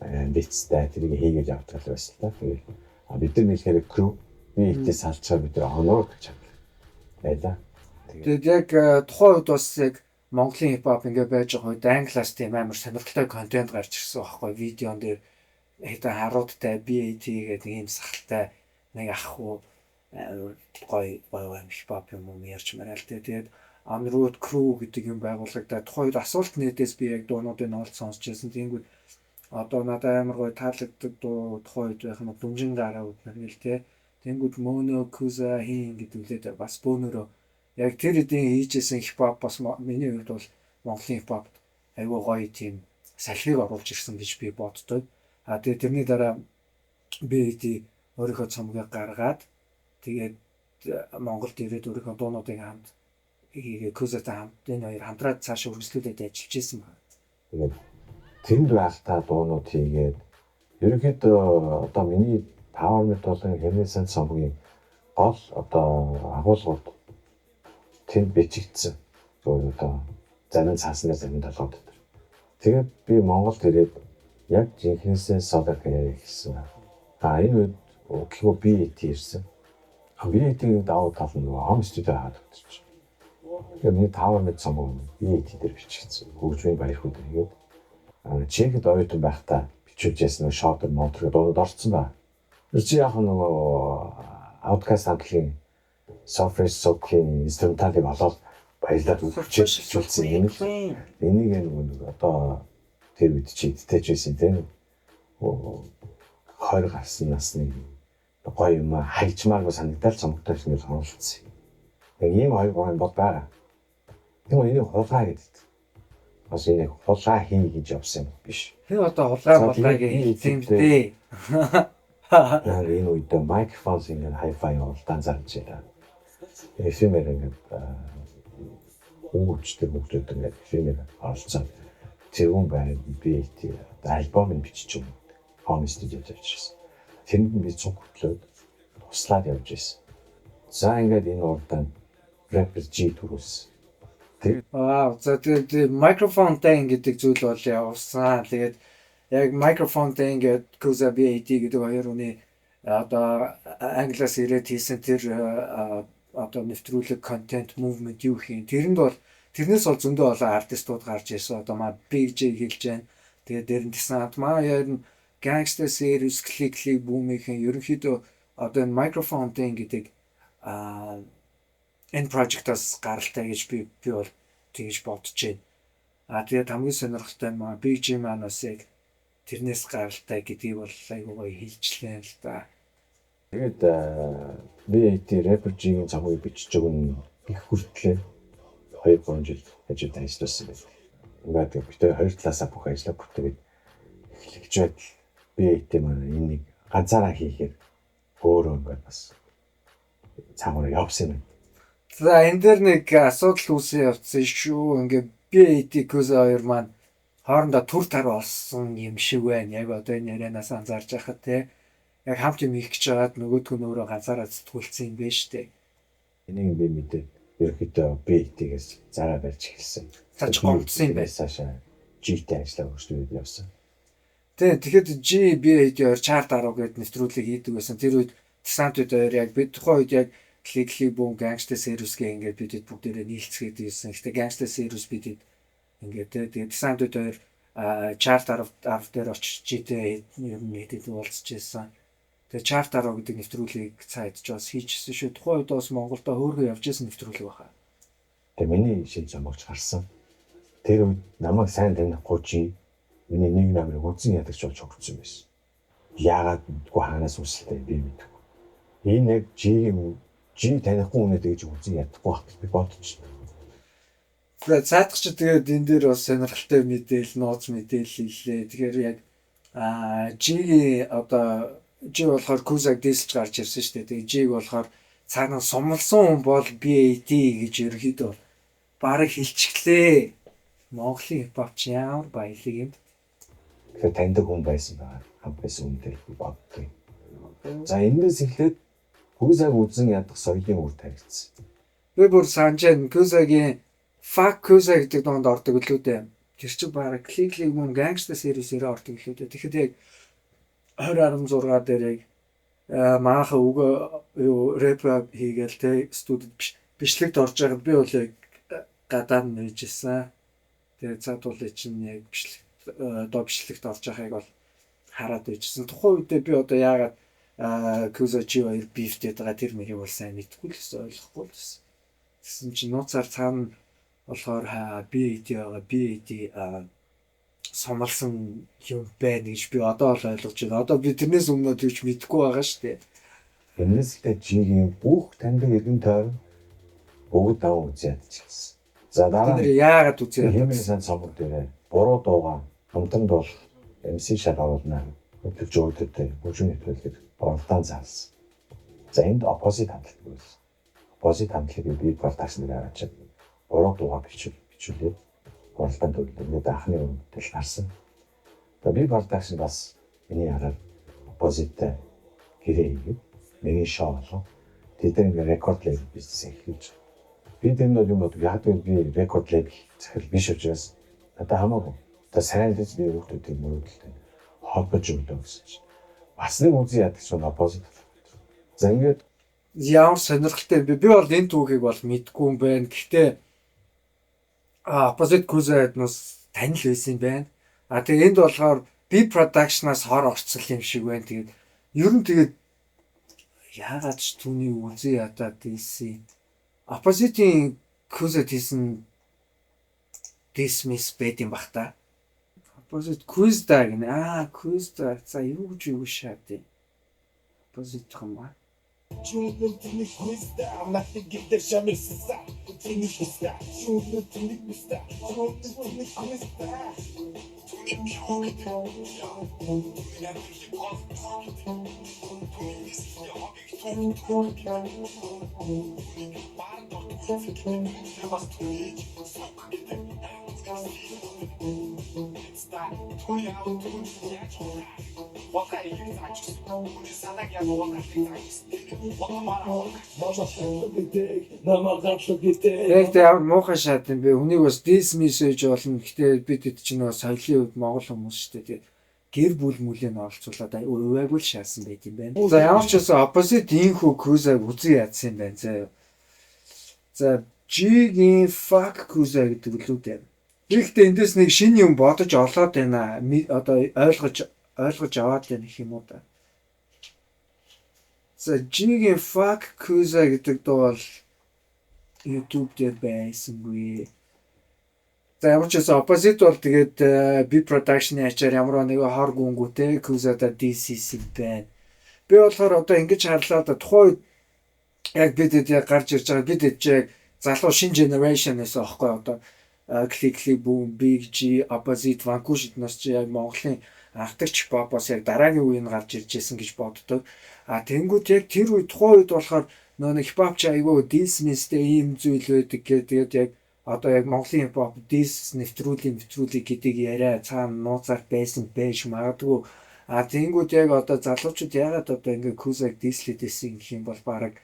амбицтай тэрийг хийгээд явдаг л байсан л та. Тэгээд бид нар нийлэхээр crew BAT салчаар бид нар оноор гэж байлаа. Тэгээд яг тухайн үед бас яг Монголын хипхоп ингээ байж байгаа үед англиас тийм амар сонирхолтой контент гарч ирсэн байхгүй, видеон дээр хэдэн харуудтай BAT гэдэг ийм сахалтай нэг ах уу амар гоё гоё гоё хипхоп юм уу ярьж мараа л дээ. Тэгээд Unroad Crew гэдэг юм байгуулагдаад тухайн үед асуулт нэтээс би яг дуунуудыг олж сонсч байсан. Тэнгүүд одоо надад амар гоё таалагддаг дуу тухайн үед байх нь дүнжин гараа үднэр гэл те. Тэнгүүд Mono Kuza хин гэдэг үлээд бас бөөнөрөө яг тэр хэдийн хийжсэн хипхоп бас миний хувьд бол Монголын хипхопт айгүй гоё тийм салхийг оруулж ирсэн гэж би боддог. А тэгээ тэрний дараа BAT өөрийнхөө цомгийг гаргаад, тэгээд Монголд ирээд өөрийнхөө дуунуудыг хамт хийгээ Кузатай хамт энэ хоёр хамтраад цаашаа үргэлжлүүлээд ажиллаж исэн байна. Тэгээд тэнд байхдаа дуунууд хийгээд ерөнхийдөө одоо миний Power Metal болон Renaissance цомгийн гол одоо агуулгууд тэнд бичигдсэн. Зөвхөн одоо зарим цааснаар, зарим толгой дотор. Тэгээд би Монголд ирээд яг жинхэнээсээ соло карьер эхэлсэн. А энэ үед удалгүй BAT ирсэн. BAT-ийн давуу тал нь нөгөө home studio хаад өгдөг. Тэгээд миний Tower Med цомог BAT дээр бичигдсэн. Хөгжмийн баяр хөөр хийгээд Чехэд оюутан байхдаа бичүүлж ясан нөгөө Shorter Motor дуудад орцсон ба. Тэр чи яг нөгөө Outcast хамтлагийн So Fresh So Clean инструменталыг олоод баярлаад өгч бичүүлсэн юм л. Энийг нөгөө одоо тэр үед чи эдтэйч байсан тийм 20 гарсан насны гоё юм хайчмааргүй санагдал цомогтой шиг л оруулсан. Яг ийм хоёр гурван бод байгаа. Тэгмээ энийг хулгай гэдэг. Бас энийг хулгай хий гэж явсан юм биш. Хэн одоо хулгай хулгай гэж хэлсэн юм бэ? Яг энэ үед микрофон ингээд hi-fi уралдаан зарлж байлаа. FM-ээр ингээд хүүчдэг хүүхдүүд ингээд FM-ээр оролцоод тэрүүн байранд BAT альбомыг бичиж өгнө. Home studio явчихсан. Тэрэнд нь би цуг хөтлөөд туслаад явж байсан. За ингээд энэ уралдаанд rapper G төрүүлсэн. Вау, за тэгээд микрофонтай гэдэг зүйл бол явсан. Тэгээд яг микрофонтай ингээд Kuza BAT гэдэг хоёр хүний одоо англиас ирээд хийсэн тэр одоо нэвтрүүлэг, контент, movement юу гэх юм. Тэрэнд бол тэрнээс бол зөндөө олон артистууд гарч ирсэн. Одоо маа Big J хэлж байна. Тэгээд дээр нь Descent маа яг Gangsta Series, Click Click Boom-ийн ерөнхийдөө одоо энэ микрофонтай гэдэг энэ project-аас гаралтай гэж би бол тэгж бодож байна. А тэгээд хамгийн сонирхолтой нь маа Big G маань бас яг тэрнээс гаралтай гэдгийг бол айгуу гоё хэлжлээ л да. Тэгээд BAT rapper G-ийн цомгийг бичиж өгнө их хүртлээ 2 3 жил ажил ажилласан байна. Ингээд бид хоёр талаасаа бүх ажлаа бүтээгээд эхлэж байтал BAT маань энийг ганцаараа хийхээр өөрөө ингээд бас цаагаараа явсан юм. За, энэ дээр нэг асуудал үүсэн явцсан шүү. Ингээд BAT Kuza хоёр маань хоорондоо түр тар болсон юм шиг байна. Яг одоо энэ ярианаас анзаарч байхад те яг хамт юм хийх гэж байгаад нөгөөдг нь өөрөө ганцаараа сэтгүүлсэн юм байна штэ. Энийг би мэдээд ерөөхдөө BAT-гээс зараа барьж эхэлсэн. Цааш гомдсон юм байна. Цаашаа G-тэй ажиллаа хөгжлүүлээд явсан. Тэ, тэгэхэд G BAT хоёр chart 10 гэдэг нэвтрүүлэг хийдэг байсан. Тэр үед Descent хоёр яг бид тухайн үед яг Click Click Boom, Gangsta Series гэх ингээд бид бүгдээрээ нийлцгээд байсан. Гэтэ Gangsta Series бид ингээд те тэгээд Descent хоёр chart 10 10 дээр очиж G-тэй ер нь хэд уулзч байсан. Тэгээ chart 10 гэдэг нэвтрүүлгийг цаа идэж бас хийжсэн шүү. Тухайн үед бас Монголдо хөөргөө явж байсан нэвтрүүлэг баха. Тэгээ миний шин зомогч гарсан. Тэр үед намайг сайн танихгүй чи миний нэг номерыг үзэн ядагч болж хөгжсөн байсан. Яагаад мэдгүй, хаанаас үүсэлтэй би мэдгүй. Энэ яг G-ийн G танихгүй хүнээ тэгж үзэн ядахгүй байх гэж би бодож. За, цаадах чи тэгээд энэ дээр бас сонирхолтой мэдээлэл, нууц мэдээлэл хэллээ. Тэгэхээр яг G-ийн одоо G болохоор Kuzag diss-элж гарч ирсэн шүү дээ. Тэгээ G-г болохоор цаана сумлсан хүн бол BAT гэж ерөнхийдөө бараг хэлчихлээ. Монголын хипхоп чи ямар баялаг юм. Тэгэхээр таньдаг хүн байсан байгаа. Хамт байсан хүн дээр би боддог. За, эндээс эхлээд Кузаг үзэн ядах соёлын үр тавигдсан. Би бүр санаж байна. Kuzag-ийн Fuck Kuza гэдэг дуунд ордог лүү дээ. Тэр чинь бараг Click Click Boom Gangsta series-ээр ордог лүү дээ. Тэгэхэд яг 2016 дээр яг манайха үгөө юу рэп хийгээл те студид бичлэгт орж байхад би бол яг гадаа нээж исэн. Тэгээ цаадуулын чинь яг бичлэг доо бичлэгт орж байхыг бол хараад байжсэн. Тухайн үедээ би одоо яагаад Kuza G2 beef-тэй байгаа тэр мэрийг бол сайн мэдэхгүй л гэсэн, ойлгохгүй л гэсэн. Тэгсэн чинь нууцаар цаана болохоор BAT байгаа, BAT сумалсан юм байна гэж би одоо л ойлгож байна. Одоо би тэрнээс өмнө тэгж мэдэхгүй байгаа шүү дээ. Энэс эхлээд G-ийн бүх таньдаг эргэн тойрон бүгд даван үзэн ядчихсан. За, дараа нь яагаад үзэн яддаг? Хэмээн сан цомог дээрээ буруу дуугаа хамтран дуулах MC шал оруулнаа. Хөтөлж өөдөдөө хөгжим нэвтрүүлгээр уралдаан заалсан. За, энд Opposite хамтлаг байсан. Opposite хамтлагийг би production дээр авчиад буруу дуугаа бичүүлээд уралдаанд өглөө. Ингээд анхны үнэтэл гарсан. Тэгээ би production бас миний хараар Opposite гэрээ хийгээд миний шоу болов. Тэд нар ингээд record label бизнес эхлүүлж байгаа. Би тэр нь бол юм бодог. Яг гэвэл би record label захирал биш учраас надад хамаагүй. Одоо сайн л би хүүхдүүдийг мөрөөдөлтэй холбож өглөө гэсэн чинь. Бас нэг үзэн яддаг чинь Opposite. За, ингээд ямар сонирхолтой би би бол энэ түүхийг бол мэдгүй юм байна. Гэхдээ Opposite Kuzaa-наас танил байсан юм байна. А тэгээ энд болохоор B production-аас хор орцол юм шиг байна. Тэгээд ер нь тэгээд яагаад ч түүний үзэн ядаад ийсэн. Opposite-ийн Kuzaa хийсэн dismiss байд юм бах та. Opposite Kuzda гэнэ. Аа, Kuzda. За, юу гэж юу шаад юм. Opposite юм аа. Шүүмэн хүстэй амнахыг гидэр шамирсаа. Тэний хүстэй. Шүүмэн тэний хүстэй. Шүүмэн тэний хүстэй. Түүний юу гэдэг. Түүний амьдралыг гол түүний нисэлтэй хоббиг түүний түүний бар дот тэр бас түүний сук гэдэг. Түүний аав түүний яаж Бока их зааж түүний санааг яг угаалгыг зааж Яг тэ ямар муухай шат юм бэ? Хүнийг бас dismiss гэж болно. Гэтэ бид хэд чинь нөгөө соёлын хувьд монгол хүмүүс шүү дээ. Тэгээд гэр бүл мүлээ нь оролцуулаад аюу увайгүй л шаасан байт юм байна. За, ямар ч байсан Opposite ийхүү Kuzaa-г үзэн ядсан юм байна заа. За, G-ийн fuck Kuzaa гэдэг лүү дээ. Гэхдээ эндээс нэг шинэ юм бодож олоод байна. Одоо ойлгож аваад байна гэх юм уу да. За, G-ийн fuck Kuzaa гэдэг дуу бол YouTube дээр байсангүй. За, ямар ч байсан Opposite бол тэгээд B production-ы ачаар ямар нэг хор гүнгүүтэй Kuzaa-да diss-сэн байна. Би болохоор одоо ингэж харлаа да, тухайн үед яг бид яг гарч ирж байгаа, бид яг залуу шинэ generation гэсэн аахгүй, одоо Click Click Boom, Big G, Opposite, Vanquish эднээс чи яг Монголын анхдагч хипхопоос яг дараагийн үе нь гарч ирж байсан гэж боддог. А тэнгууд яг тэр үе, тухайн үед болохоор нөө нэг хипхоп чи айгүй diss-мистэй ийм зүйл байдаг гэх, тэгээд яг одоо яг Монголын хипхоп diss нэвтрүүлэг гэдэг яриа цаана нууцаар байсан байж магадгүй. А тэнгууд яг одоо залуучууд ягаад одоо ингээ Kuzaa-г diss-лээд байсан гэх юм бол баг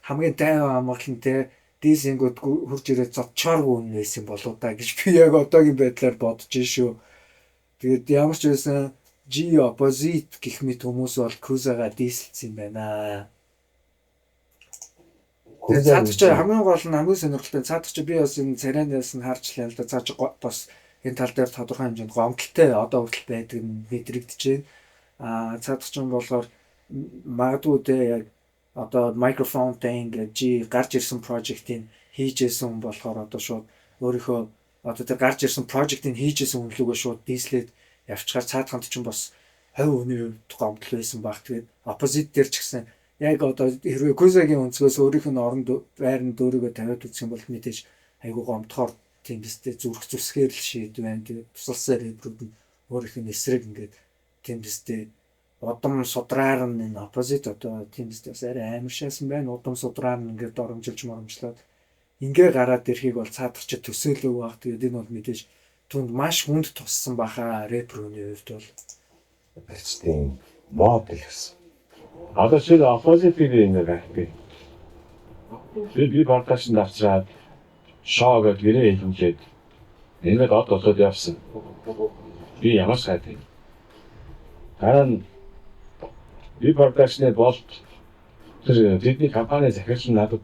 хамгийн тайван амгалан те diss-ингүүд хурж ирээд зодчооргүй үнэ байсан болоо да гэж би яг одоогийн байдлаар бодож шүү. Тэгээд ямар ч байсан G, Opposite гэх мэт хүмүүс бол Kuzaa-га diss-элсэн юм байна. Тэгээд цаадах чи хамгийн гол нь, хамгийн сонирхолтой цаадах чи би бас энэ царайнаас нь харж лээ л да, цааш бас энэ тал дээр тодорхой хэмжээнд гомдолтой одоо хүртэл байдаг нь мэдрэгдэж байна. Аа, цаадах чинь болохоор магадгүй те яг одоо микрофонтой ингээд G гарч ирсэн project-ийн хийжсэн хүн болохоор одоо шууд өөрийнхөө одоо тэр гарч ирсэн project-ыг хийжсэн хүн лүүгээ шууд diss лээд явчихаар цаадханд чинь бас хувь хүний хувьд гомдол байсан баг. Тэгээд Opposite дээр ч гэсэн яг одоо хэрвээ Kuzaa-гийн өнцгөөс өөрийнх нь оронд байранд өөрийгөө тавиад үзэх юм бол мэдээж айгуу гомдохоор тийм биз дээ, зүрх зүсгээр л шийд байна. Тэгээд тусалсан рэпрүүд нь өөрийнх нь эсрэг ингээд тийм биз дээ, удам судраар нь энэ Opposite одоо тийм биз дээ, бас арай амар шаасан байна. Удам судраар нь ингээд доромжилж моромжлоод ингээ гараад ирэхийг бол цаадах чи төсөөлөг баг. Тэгээд энэ бол мэдээж түнд маш хүнд туссан баха рэпер хүний хувьд бол. Бэлчдийн модел гэсэн. Одоо шил Opposite гэдэг юм байхгүй. Би production авчраад шоу гэдээ гэрээ хэлүүлээд ингээд од болоод явсан. Би ямар сайтай. Дараа нь би production-ы болт тэр тэдний компани захирал нь надад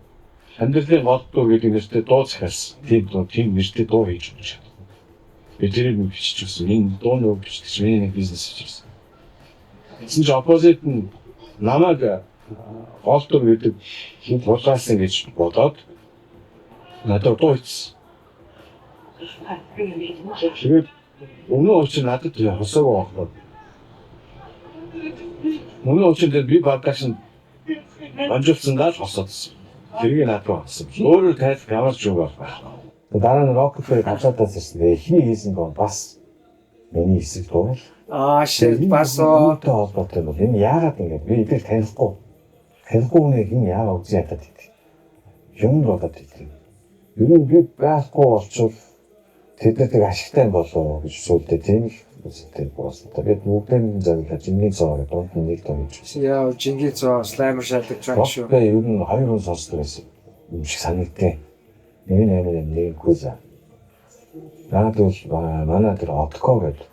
амьдралын гол дуу гэдэг нэртэй дуу захиалсан. Тийм дуу, тийм нэртэй дуу хийж өгч. Би тэрийг биччихсэн. Энэ дууны үг бичсэн. Миний нэг бизнес хийжсэн. Тэгсэн чинь Opposite нь намайг гол дүр гэдэг хүн хулгайлсан гэж бодоод надад дуу хийсэн. Тэгээд өмнө учир надад хосоогүй байхгүй. Өмнө учир дээр би production дамжуулсан даа л хосоодсон. Тэрийг надад хоссон. Өөрөөр тайлбар ямар ч юм байх. Дараа нь Rocket Bay гадаадаас ирсэн. Эхний хийсэн дуу бас миний хэсэг дуу. Аа shit, бас үүнтэй холбоотой бол энэ яагаад ингэж би эдгээр танихгүй. Танихгүй хүнийг энэ яагаад үзэн ядаад идэг. Юм болоод идэг. Ер нь би байхгүй болчвол тэд нар ашигтай болов гэж сүулдэ тийм л үзэлтэй болсон. Тэгээд бүгдээ нь зориулаад жингийн цоо гэдэг дунд нь нэг дуу хийж байсан. Яа, жингийн цоо slammer шалгаж байгаа шүү. Rocket Bay ер нь хоёр хүн сонсдог байсан юм шиг санагдтыг. Нэг нь Eminem, нэг нь Kuzaa. Надад бол манай тэр Отко гэдэг.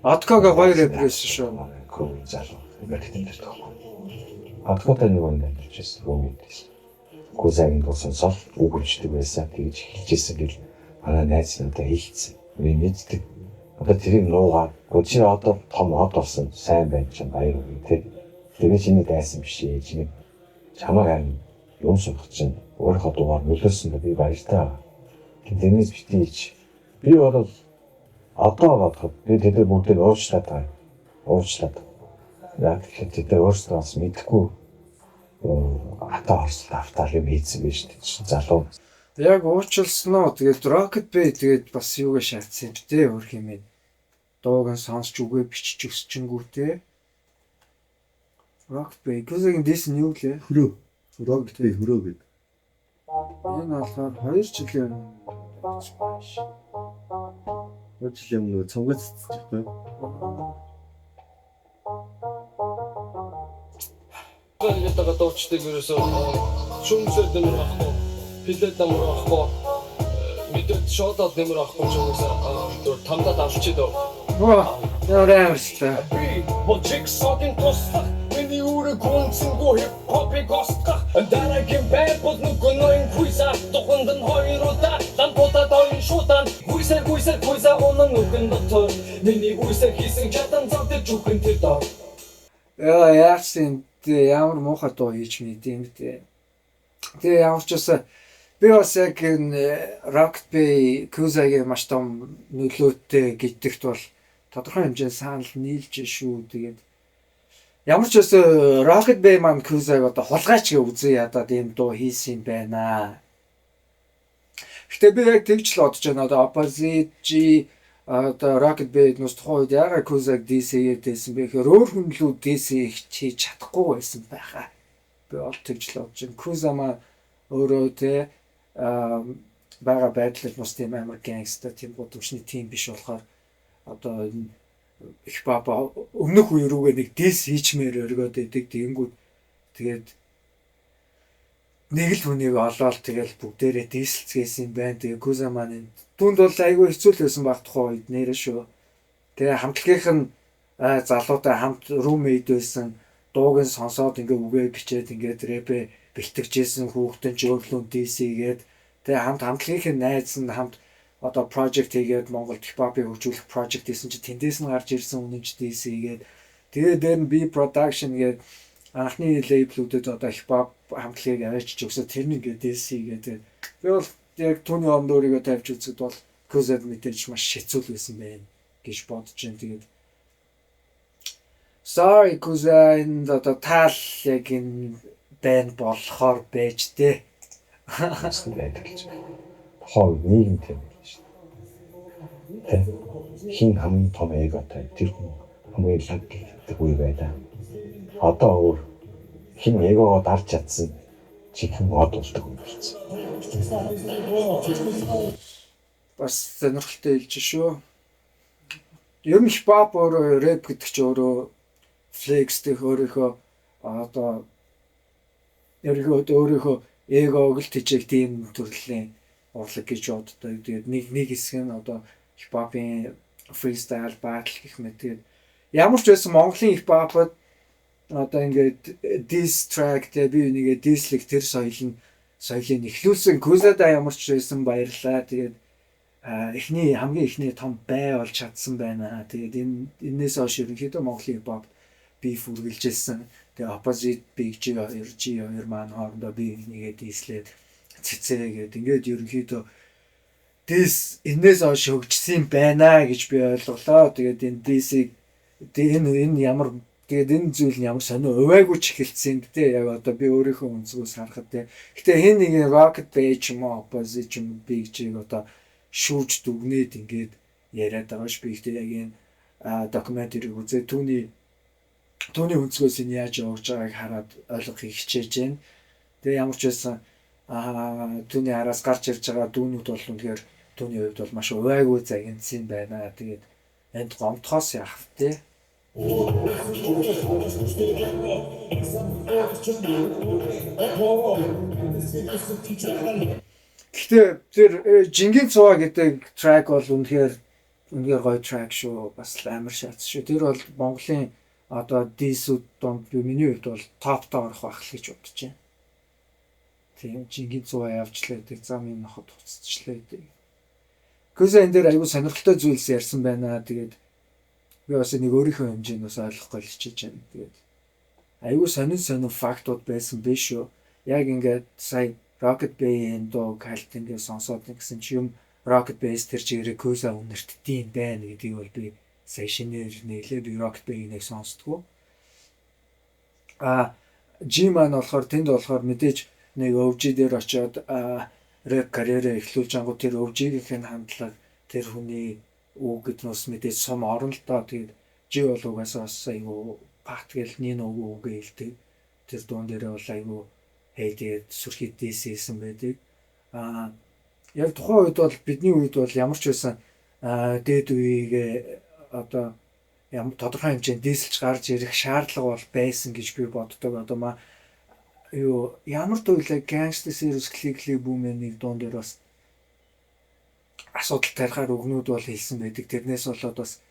Откога гоё рэпер байсан шүү. Күү залуу. Америкт амьдардаг байхгүй. Откотой нэг онд амьдарч байсан. Roommate байсан. Kuzaa-гийн дуу сонсоод үг хүчдэг байсан. Тэгж хэлжсэн гэл манай найз надад хэлсэн. Би мэддэг. Одоо тэрийг нуугаад чи одоо том од болсон, сайн байж чинь баяр хүргэе тэ. Тэр чиний дайсан биш ээ. Чиний чамайг харин юм сурах чинь өөрийнхөө дуугаар нөлөөлсөн би баяртай. Тэрнээс битгий ич. Би бол одоо бодоход би тэд нар бүгдийг уучлаад байгаа. Уучлаад. Яг тэгэхээр тэд нар өөрсдөө бас мэдэхгүй хатаа орсол автал юм хийсэн байж тээ. Залуу. Яг уучлсан уу? Тэгээд Rocket Bay тэгээд бас юугаа шаардсан юм бэ те, өөр хэмээн. Дууг нь сонсч үгээ бичиж өсчөнгүү те. Rocket Bay Kuzaa-гийн diss нь юу гэлээ? Хөрөө. Rocket Bay хөрөө гэдэг. Энэ болохоор 2 жилийн өмнө. 2 жилийн өмнө цомгоо цэцэж байхгүй. Ингээд байгаа дуучдыг ерөөсөө шүүмжлэл нэмэр авахгүй, хилээд нэмэр авахгүй, мэдээд шоодоод нэмэр авахгүй ч угаасаа түр тамдаад алчид. Оо, ямар амарстай. Би бол Jigsaw-ийн туслах, миний үүрэг гүнзэнгүү хип хопыг устгах. Дараагийн байр бол нөгөө ноён Kuzaa, туханд нь хоёр удаа лампуудад ойн шуудан. Гүйсэр гүйсэр Kuzaa унан нүхэн дотор миний үйсэр хийсэн чадан зовдөж жүхэн тэр дор. Яа, яасан тэ, ямар муухай дуу хийж мэд юм бэ. Тэгээ ямар ч байсан би бас яг энэ Rocket Bay Kuzaa-гийн маш том нөлөөтэй гэдэгт бол тодорхой хэмжээнд санал нийлж шүү. Тэгээд ямар ч байсан Rocket Bay маань Kuzaa-г одоо хулгайч гэж үзэн ядаад ийм дуу хийсэн юм байна. Гэтэ би яг тэгж л бодож байна. Одоо Opposite G, одоо Rocket Bay нүс тухайн үед ягаад Kuzaa-г diss хийгээд байсан бэ гэхээр өөр хүн лүү diss хийж чадахгүй байсан байхаа. Би бол тэгж л бодож байна. Kuzaa маань өөрөө те байгаа байдлал бас тийм амар gangsta, тийм гудамжны тийм биш болохоор одоо энэ их баба өмнөх үе рүүгээ нэг diss хийчмээр өргөөд идэг. Тэгэнгүүт тэгээд нэг л хүнийг олоод тэгэл бүгдээрээ diss элцгээсэн юм байна. Тэгээ Kuzaa маань энэ түнд бол айгүй хэцүү л байсан баг тухайн үед нэрэ шүү. Тэгээ хамтлагийнх нь залуутай хамт roommate байсан, дууг нь сонсоод ингээ үгээ бичээд ингээд рэпэ бэлтгэжсэн хүүхдэн ч өөрлөн diss хийгээд, тэгээ хамт хамтлагийнх нь найз нь хамт одоо project хийгээд Монголд хипхопыг хөгжүүлэх project хийсэн чи тэндээс нь гарч ирсэн үнэн ч diss хийгээд, тэгээ дээр нь B production гээд Анхны label-үүдэд одоо хипхоп хамтлагийг аваачиж өгсөө, тэр нь ингээд diss хийгээд, би бол яг түүний оронд өөрийгөө тавьж үзэхэд бол Kuzad мэдээж маш хэцүү л байсан байх гэж бодож байна. Тэгээд sorry Kuza, энэ одоо таал яг энэ байна болохоор байж тээ. Байдаг гэж. Тухайн үед нийгэм тийм байл шүү дээ. Хин хамгийн том эготой, тэр хүн хамгийн лаг гэдэг үе байлаа. Одоо өөр, хин эгогоо дарж чадсан чихэн од болдог юм болсон. Бас сонирхолтой хэлж шүү. Ер нь хипхоп өөрөө, рэп гэдэг чинь өөрөө flex дэх, өөрийнхөө одоо ерөнхийдөө өөрийнхөө эгог л тэжээх тийм төрлийн урлаг гэж боддог. Тэгээд нэг хэсэг нь одоо хипхопын freestyle battle гэх мэт. Тэгээд ямар ч байсан Монголын хипхопод одоо ингээд diss track те, би нэгээ diss лэх тэр соёл нь соёлыг эхлүүлсэн Кузада ямар ч байсан баярлаа. Тэгээд эхний, хамгийн эхний том бай болж чадсан байна. Тэгээд энээс хойш ерөнхийдөө Монголын хипхоп beef үргэлжилсэн. Тэгээ Opposite, Big G 2, G2 маань хоорондоо би нэгээ diss лээд цэцээгээд ингээд ерөнхийдөө diss энээс хойш хөгжсөн байна гэж би ойлголоо. Тэгээд энэ diss-ийг энэ ямар, тэгээд энэ зүйл нь ямар сонио увайгүй ч эхэлсэн дээ. Яг одоо би өөрийнхөө өнцгөөс харахад те. Гэтэ хэн нэгэн Rocket Bay ч юм уу, Opposite ч юм уу, Big G-г одоо шүүж дүгнээд ингээд яриад байгаа ш. Би гэтэ яг энэ documentary-г үзээ түүний өнцгөөс энэ яаж явж байгааг хараад ойлгохыг хичээж байна. Тэгээ ямар ч байсан түүний араас гарч ирж байгаа дүүнүүд бол үнэхээр түүний хувьд бол маш увайгүй загинсан байна. Тэгээд энд гомдохоос яах вэ? Гэхдээ тэр Жингийн цуваа гэдэг track бол үнэхээр үнэхээр гоё track шүү. Бас амар шатс шүү. Тэр бол Монголын одоо diss-үүд донд би миний хувьд бол топтоо орох байх л гэж бодож байна. Тийм, Жингийн цуваа явжлаа гэдэг, замын ноход туцчлаа гэдэг. Куза энэ дээр айгүй сонирхолтой зүйлс ярьсан байна. Тэгээд би бас нэг өөрийнхөө хэмжээнд бас ойлгох гэж хичээж байна. Тэгээд айгүй сонин сонин фактууд байсан биш үү? Яг ингээд сая Rocket Bay-ийн дуу кальт ингээд сонсоод гэсэн чи юм Rocket Bay-с тэр чигээрээ Куза үнэртдийм байна гэдгийг бол би сая шинээр нээлээ, би Rocket Bay-ийг нэг сонсдгоо. G маань болохоор тэнд болохоор мэдээж нэг OG дээр очиод рэп карьерээ эхлүүлж ангуу тэр OG-ийн хандлага, тэр хүний үг гэднээс мэдээж сум орно л доо. Тэгээд G бол угаасаа бас айгу пат гэл нин үг үгээ хэлдэг. Тэр дуун дээрээ бол айгу хей, тэгээд сүрхий diss хийсэн байдаг. Яг тухайн үед бол бидний үед бол ямар ч байсан дээд үеигээ одоо ямар тодорхой хэмжээнд diss элж гарч ирэх шаардлага бол байсан гэж би боддог. Одоо ма юу ямар дуулаа Gangsta Series Click Click Boom нэг дуун дээр бас асуудал тарихаар өгнүүд бол хэлсэн байдаг. Тэрнээс болоод бас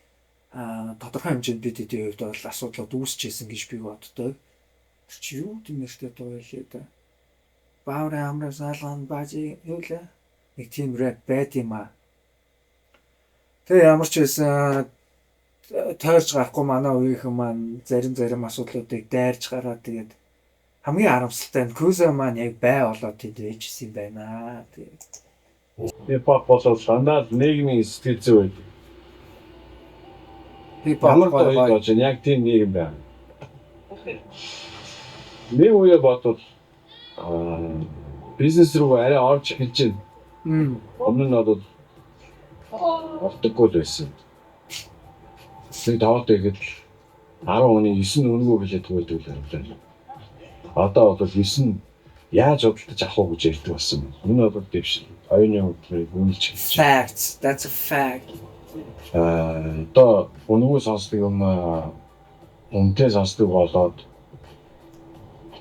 тодорхой хэмжээнд бид эдийн хувьд бол асуудлууд үүсчихсэн гэж би боддог. Тэр чи юу тийм нэртэй дуу байлээ да. Бааврын амраа салган бажи юу лээ. Нэг тийм рэп байд юм аа. Тэгээ ямар ч байсан тойрч гарахгүй манай үеийнхэн маань зарим зарим асуудлуудыг дайрж гараад, тэгээд хамгийн харамсалтай нь Куза маань яг бай болоод тэнд байжсэн юм байна. Тэгээд Хипхоп бол дандаа л нийгмийн сэтгэл зүй байдаг. Хипхоп Ямар гоё гоё гоё. болж байна. Яг тийм нийгэм байна. Нэг үе бодвол бизнес рүү арай орж эхэлж байна. Өмнө нь бол ордоггүй л байсан. Нэг таваад ихэд 10 хүний 9 нь үнэгүй билет өгдөг л байна. Одоо бол 9 нь яаж худалдаж авах уу гэж ярьдаг болсон. Энэ бол дэвш. Оюуны хөдөлмөрийг үнэлж эхэлж байна. Facts. That's a fact. Одоо үнэгүй сонсдог юм үнэтэй сонсдог болоод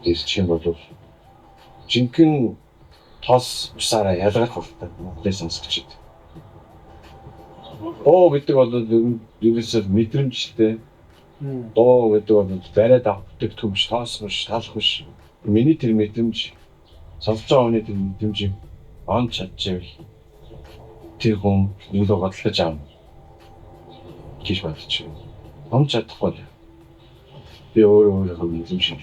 ирчих юм бол жинхэнэ тос усаараа ялгарх хэрэгтэй Монголын сонсогчид. Дуу гэдэг бол ерөөсөө мэдрэмжтэй. Дуу гэдэг бол бариад авах бүтээгдэхүүн биш, тоос биш, талах биш. Миний тэр мэдрэмж, сонсож байгаа хүний тэр мэдрэмжийг он чадчихвэл тэр хүн нөлөө бодлож аавна гэж бодож байна. Он чадахгүй л. Би өөрөө юм шиг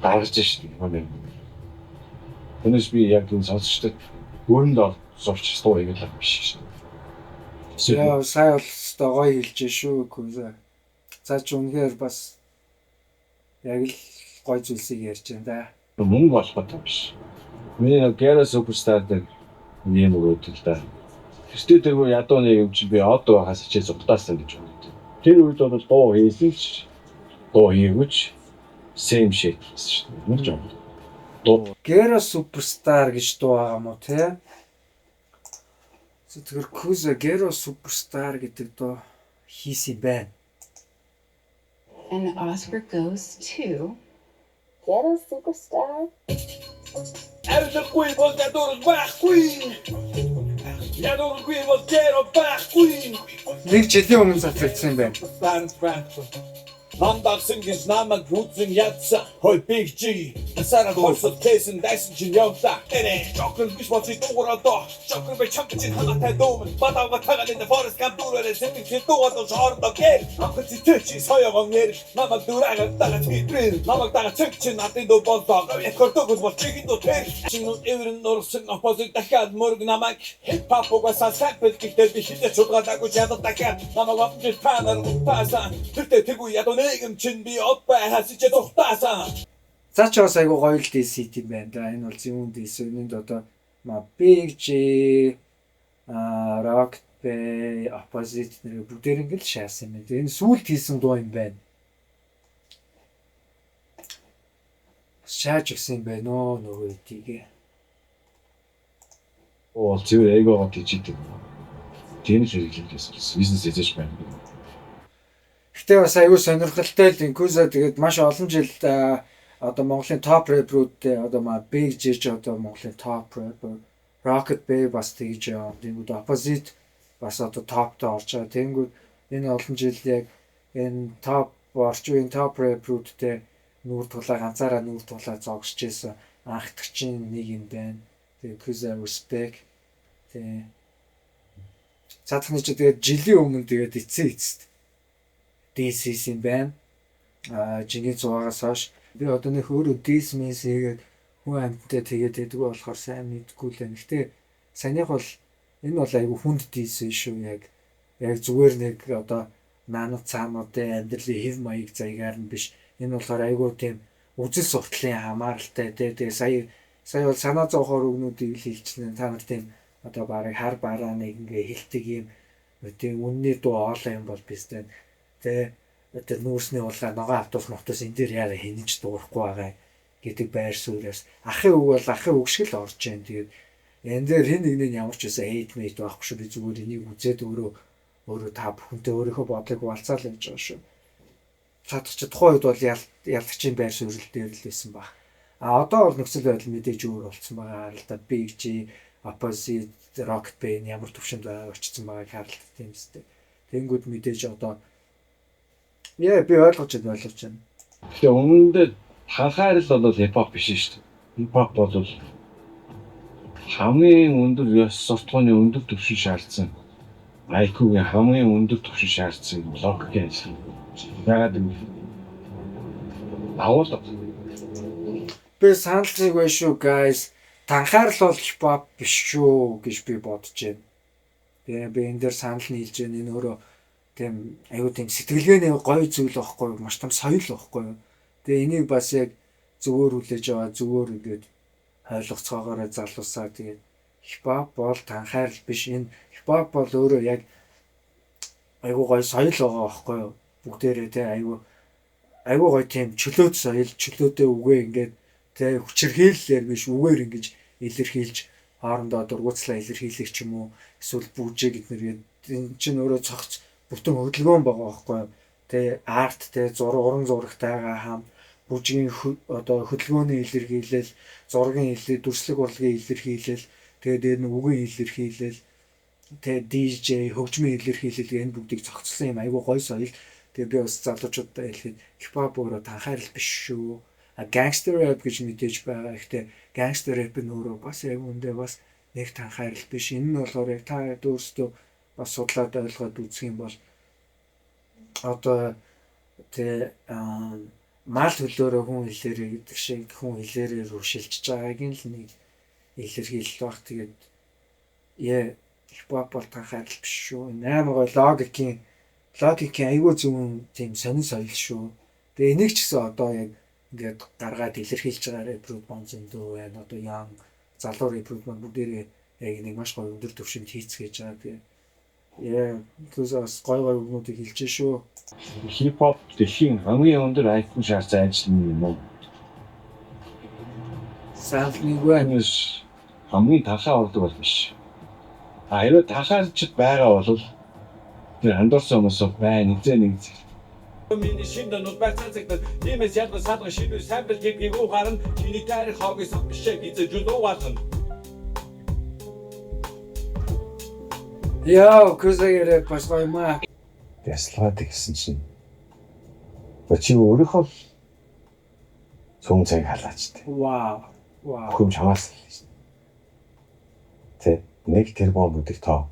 дарж шин юм. Түүнээс би яг энэ сонсогчдод өрөнд орж дуу хийгээл биш шин. Яа, сая бол өстой гоё хэлж шүү Куза. За чи үнэхээр бас яг л гоё зүйлсийг ярьж байна да. Мөнгө олох гэдэг биш. Миний нэг Ghetto Superstar дээр юм өгөөд л да. Тэртээ тэргүй ядуу нэг юм чи би одоо байхаас хичээж зугтаасан гэж боддог. Тэр үед бол дуу хийсэн ч дуу хийгээгүй ч same shit гэсэн шүү дээ. Нэг жоо. Дуу Ghetto Superstar гэж дуу байгаа мó те? Тэгэхээр Куза Ghetto Superstar гэдэг дуу хийсэн байна. And the Oscar goes to Ghetto Superstar. Авилгагүй бол ядуурл байхгүй. Ядуургүй бол ghetto байхгүй. Нэг жилийн өмнө цацагдсан юм байна. Стар байхгүй. Нам дагсан гэж намайг үзэн ядсан. Хой Big G. Асара хорсод кейсэн дайсан чинь явлаа. Тэрэ Joker биш бол чи дуугараад доо. Joker би чамд чинь хамаатай дүүмэн. Бадавга тагаал энэ Forest Gump дүүрээрээ сэтгэл дуугаад хоорондоо гэр. Амх чи чи соёгон нэр. Намайг дүүрээгээ дагаж хитрээ. Намайг дагаж цэг чи надын дүү болдоо. Говь дөгөл бол чигийн дүү тэр. Чин эврэн нурсан оппозит дахиад мөрөг намайг. Хип хоп угаасаа sample гэхдээ би хизээ чулгаалаагүй ядад дахиад. Намайг олон жил та нар утаасан. Тэртээ тэргүй ядуу нийгэм чинь би од байхаас чи тухтаасан. За чи бас айгу гоё л diss юм байна да. Энэ бол зүүн diss. Үүнд одоо Big G, Rock Bay, Opposite нэр бүгдээр ингээл шаасан юм байна. Энэ сүүлд хийсэн дуу юм байна. Шааж өгсөн юм байна оо нөгөө эдийг. Оо зүгээр эгогоо тийчидэг. Тийм л хэрэглээс бизнес эзэж байна. Гэтэ бас айгүй сонирхолтой л Куза тэгээд маш олон жил одоо Монголын топ рэпрүүдтэй одоо Big G ч одоо Монголын топ рэпер, Rocket Bay бас тэгж яваа. Тэнгүүд Opposite бас одоо топтой орж байгаа. Тэнгүүд энэ олон жил яг энэ топ орчин үеийн топ рэпрүүдтэй нүүр тулаа ганцаараа нүүр тулаа зогсож исэн анхдагчийн нэг юм байна. Тэгээ Куза respect. Тэгээ цаадхны чи тэгээд жилийн өмнө тэгээд эцсийн эцэст diss хийсэн байна. Жингийн зугаагаас хойш би одоо нөх өөрөө diss мис хийгээд хүн амьттай тэгээд ядгүй болохоор сайн мэдгүй л байна. Гэтэ саяных бол энэ бол айгүй хүнд diss шүү. Яг зүгээр нэг одоо наанууд цаануудын амьдралын хэв маяг заягаар нь биш. Энэ болохоор айгүй тийм үзэл суртлын хамааралтай тий. Тэгээ сая бол санаа зовхоор үгнүүдийг л хэлчихнэ. Та нар тийм одоо барыг хар барааныг ингээ хэлдэг юм тийм үнний дуу оолоо юм бол бистэй. Тэ одоо нүүрсний улаа ногоон автобус мотос энэ дээр яараа хинэж дуурахгүй байгаа гэдэг байр сууриас ахын үг бол ахын үг шиг л орж जैन. Тэгээд энэ дээр хэн нэгний ямар ч байсан hate mate байхгүй шүү. Би зүгээр энийг үзээд өөрөө та бүхэнтэй өөрийнхөө бодлыг хуваалцаал гэж байгаа шүү. Цаадах чи тухайн үед бол ялдагчийн байр суурил дээр л байсан баг. А одоо бол нөхцөл байдал мэдээж өөр болцсон байгаа л да. Big G, Opposite, Rocket Bay ямар төвшөнд байгааг очсон байгааг харалт тийм үстэй. Тэнгүүд мэдээж одоо яа би ойлгож байна. Тэгэхээр өмнөдөө ханхаарл бол хипхоп биш шүү дээ. Хипхоп бол хамгийн өндөр ёс суртахууны өндөр түвшин шаардсан. IQ-гийн хамгийн өндөр түвшин шаардсан логикийн ажил. Яагаад юм бэ? Агуулга. Би санал нэг бай шүү guys. Танхаарл бол хипхоп биш шүү гэж би бодож байна. Тэгээ би энэ дээр санал нь хэлж байна. Энэ өөрөө тийм аюу тийм сэтгэлгээний гоё зүйл байхгүй юу? Маш том соёл байхгүй юу? Тэгээ энийг бас яг зөвөр хүлээж аваа зөвөр ингээд ойлгоцоогоороо залуусаа тэгээд хипхоп бол танхаарл биш. Энэ хипхоп бол өөрөө яг аюу гоё соёл байгаа байхгүй юу? Бүгдээрээ те аюу гоё тийм чөлөөт соёл, чөлөөтэй үгээ ингээд те хүчирхийллээр биш үгээр ингэж илэрхийлж хоорондоо дургуутслаа илэрхийлэх ч юм уу эсвэл бүжээ гэднэр энэ чинь өөрөө цогц бүтэн хөдөлгөөн байгаа байхгүй юу? Тэ арт тэ зураг уран зурагтайгаа хамт бүжгийн одоо хөдөлгөөний илэрхийлэл, зургийн илэр, дүрслэг урлагийн илэрхийлэл, тэгээд дээр нь үгийн илэрхийлэл, тэ DJ хөгжмийн илэрхийлэл энэ бүгдийг зохицсон юм айгүй гоё соёл. Тэгээ би бас залуучуудаа хэлэхэд хипхоп өөрөө танхаарл биш шүү. А gangster rap гэж мэдээж байгаа. Гэхдээ gangster rap нь өөрөө бас яг үндэ бас нэг танхаарл биш. Энэ нь болохоор яг та өөрсдөө бас судлаад ойлгоод үзэх юм бол одоо Тэ мал хөлөөрөө хүн хэлээрээ гэдэг шиг хүн хэлээрээ рүү шилжиж байгааг нь л нэг илэрхийлэл баг. Тэгээд хипхоп бол танхаа адил биш шүү. Энэ амар гоё логикийн айгүй зөвөн тийм сонин соёл шүү. Тэгээ энийг ч гэсэн одоо яг ингээд гаргаад илэрхийлж байгаа рэпрүүд бон зөндөө байна. Одоо ян залуу рэпрүүд маань бүгдээрээ яг энийг маш гоё өндөр түвшинд хийцгээж байгаа. Тэгээ Куза бас гоё гоё үгнүүдийг хэлж шүү. Хипхоп дэлхийн хамгийн өндөр IQ шаардсан ажил юм уу? Сампл нэг байна. Энэс хамгийн тахаа ордог бол биш. А хэрвээ тахаарчд байгаа бол тэр андуурсан хүмүүс байна. Эзэн нэг зэг. Миний шинэ нут байх цацагдал иймээс ялган садган шинэ самбил гэдгийг угаарна чиний тарих хогийн сав бишээ гизэж угаална. Яа, Кузагийн рэп бас гоё юм аа. Бясалгаад гэсэн чинь чи өөрийнхөө л цөм цаг халаач тэ. Вау. Вау. Бүх юм чамаас л шин. Тэ 1 тэрбум гэдэг тоо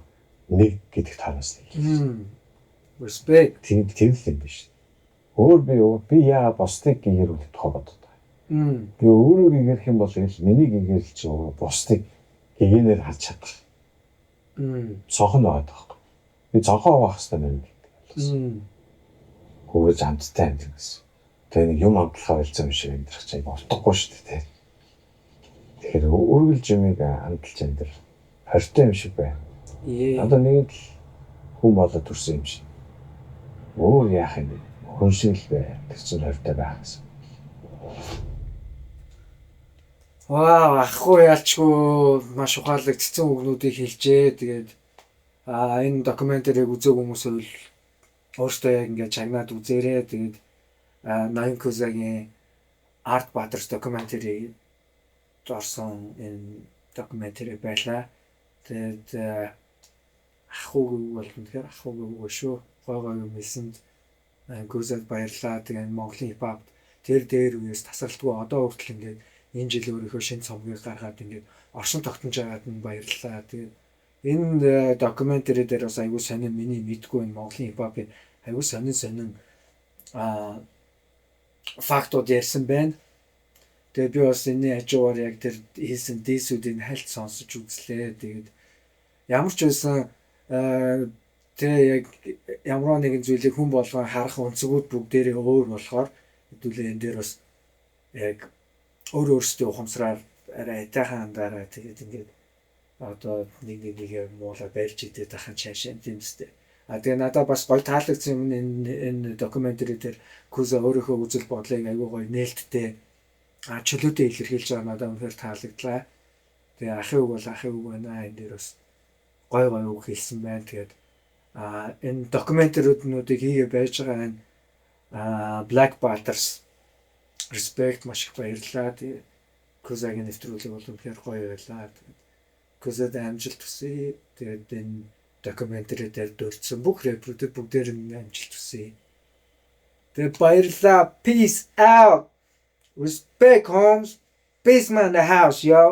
1 гэдэг тооноос л. Respect. Тийм тийм л юм биш. Өөр би яа бусдыг гэгэрүүлэх тухай боддог. Би өөрөө гэгэрх юм бол л миний гэгэрэл чи бусдыг гэгэнээр харж чадах. Цонх нь байгаа байхгүй. Би цонхоо авах хэрэгтэй байна гэдэг. Хөөж амттай амьдрах гэсэн. Тэгээ нэг юм амтлахаа болцсон юм шиг амьдрах чинь утгагүй шүү дээ. Тэгэхээр үргэлж юмыг амталж амьдрах хортой юм шиг байна. Одоо нэг л хүн болоод төрсөн юм шиг. Өөр яах юм бэ? Хүн шиг л бай. Тэр чинь хортой байх гэсэн. Вау, ахгүй ялчгүй маш ухаалаг цэцэн үгнүүдийг хэлжээ. Тэгээд энэ докюментарийг үзээгүй хүмүүс бол өөртөө яг ингээд чагнаад үзээрэй. Тэгээд Ноён Кузагийн Art Butters documentary орсон энэ докюментари байлаа. Тэгээд ах үг бол үнэхээр ах үг шүү. Гой гой юм хэлсэнд Ноён Кузад баярлаа. Тэгээд Монголын хипхоп тэр дээр үеэс тасралтгүй одоо хүртэл ингээд энэ жил өөрийнхөө шинэ цомгийг гаргаад ингээд оршин тогтнож байгаад нь баярлалаа. Тэгээд энэ докюментари дээр бас айгүй сонин миний мэдгүй энэ Монголын хипхопын айгүй сонин фактууд ярьсан байна. Тэгээд би бас энэний хажуугаар яг тэр хийсэн diss үүдийг хальт сонсож үзлээ. Тэгээд ямар ч байсан тэр яг ямар нэгэн зүйлийг хүн болгон харах өнцгүүд бүгдээрээ өөр болохоор хэдүүлээ энэ дээр бас яг өөр өөрсдийн ухамсараар арай айтайхан андараа тэгээд ингээд одоо нэг нэг нэгээ муулаа барьж идээд ахын цаашаа тийм үстэй. А тэгээ надад бас гоё таалагдсан юм энэ докюментари дээр Куза өөрийнхөө үзэл бодлыг айгүй гоё нээлттэй чөлөөтэй илэрхийлж байгаа надад үнэхээр таалагдлаа. Тэгээ ахын үг бол ахын үг байна. Энэ дээр бас гоё гоё үг хэлсэн байна. Тэгээд энэ докюментариуднуудыг хийгээ байж байгаа энэ Black Butters respect маш их баярлалаа. Тэгээ Кузагийн нэвтрүүлэг бол үнэхээр гоё байлаа. Тэгээд Кузад амжилт хүсье. Тэгээд энэ докюментари дээр дурдсан бүх рэпрүүдэд бүгдээр нь амжилт хүсье. Тэгээд баярлалаа. Peace out. Respect homes. Peace man in the house, yo.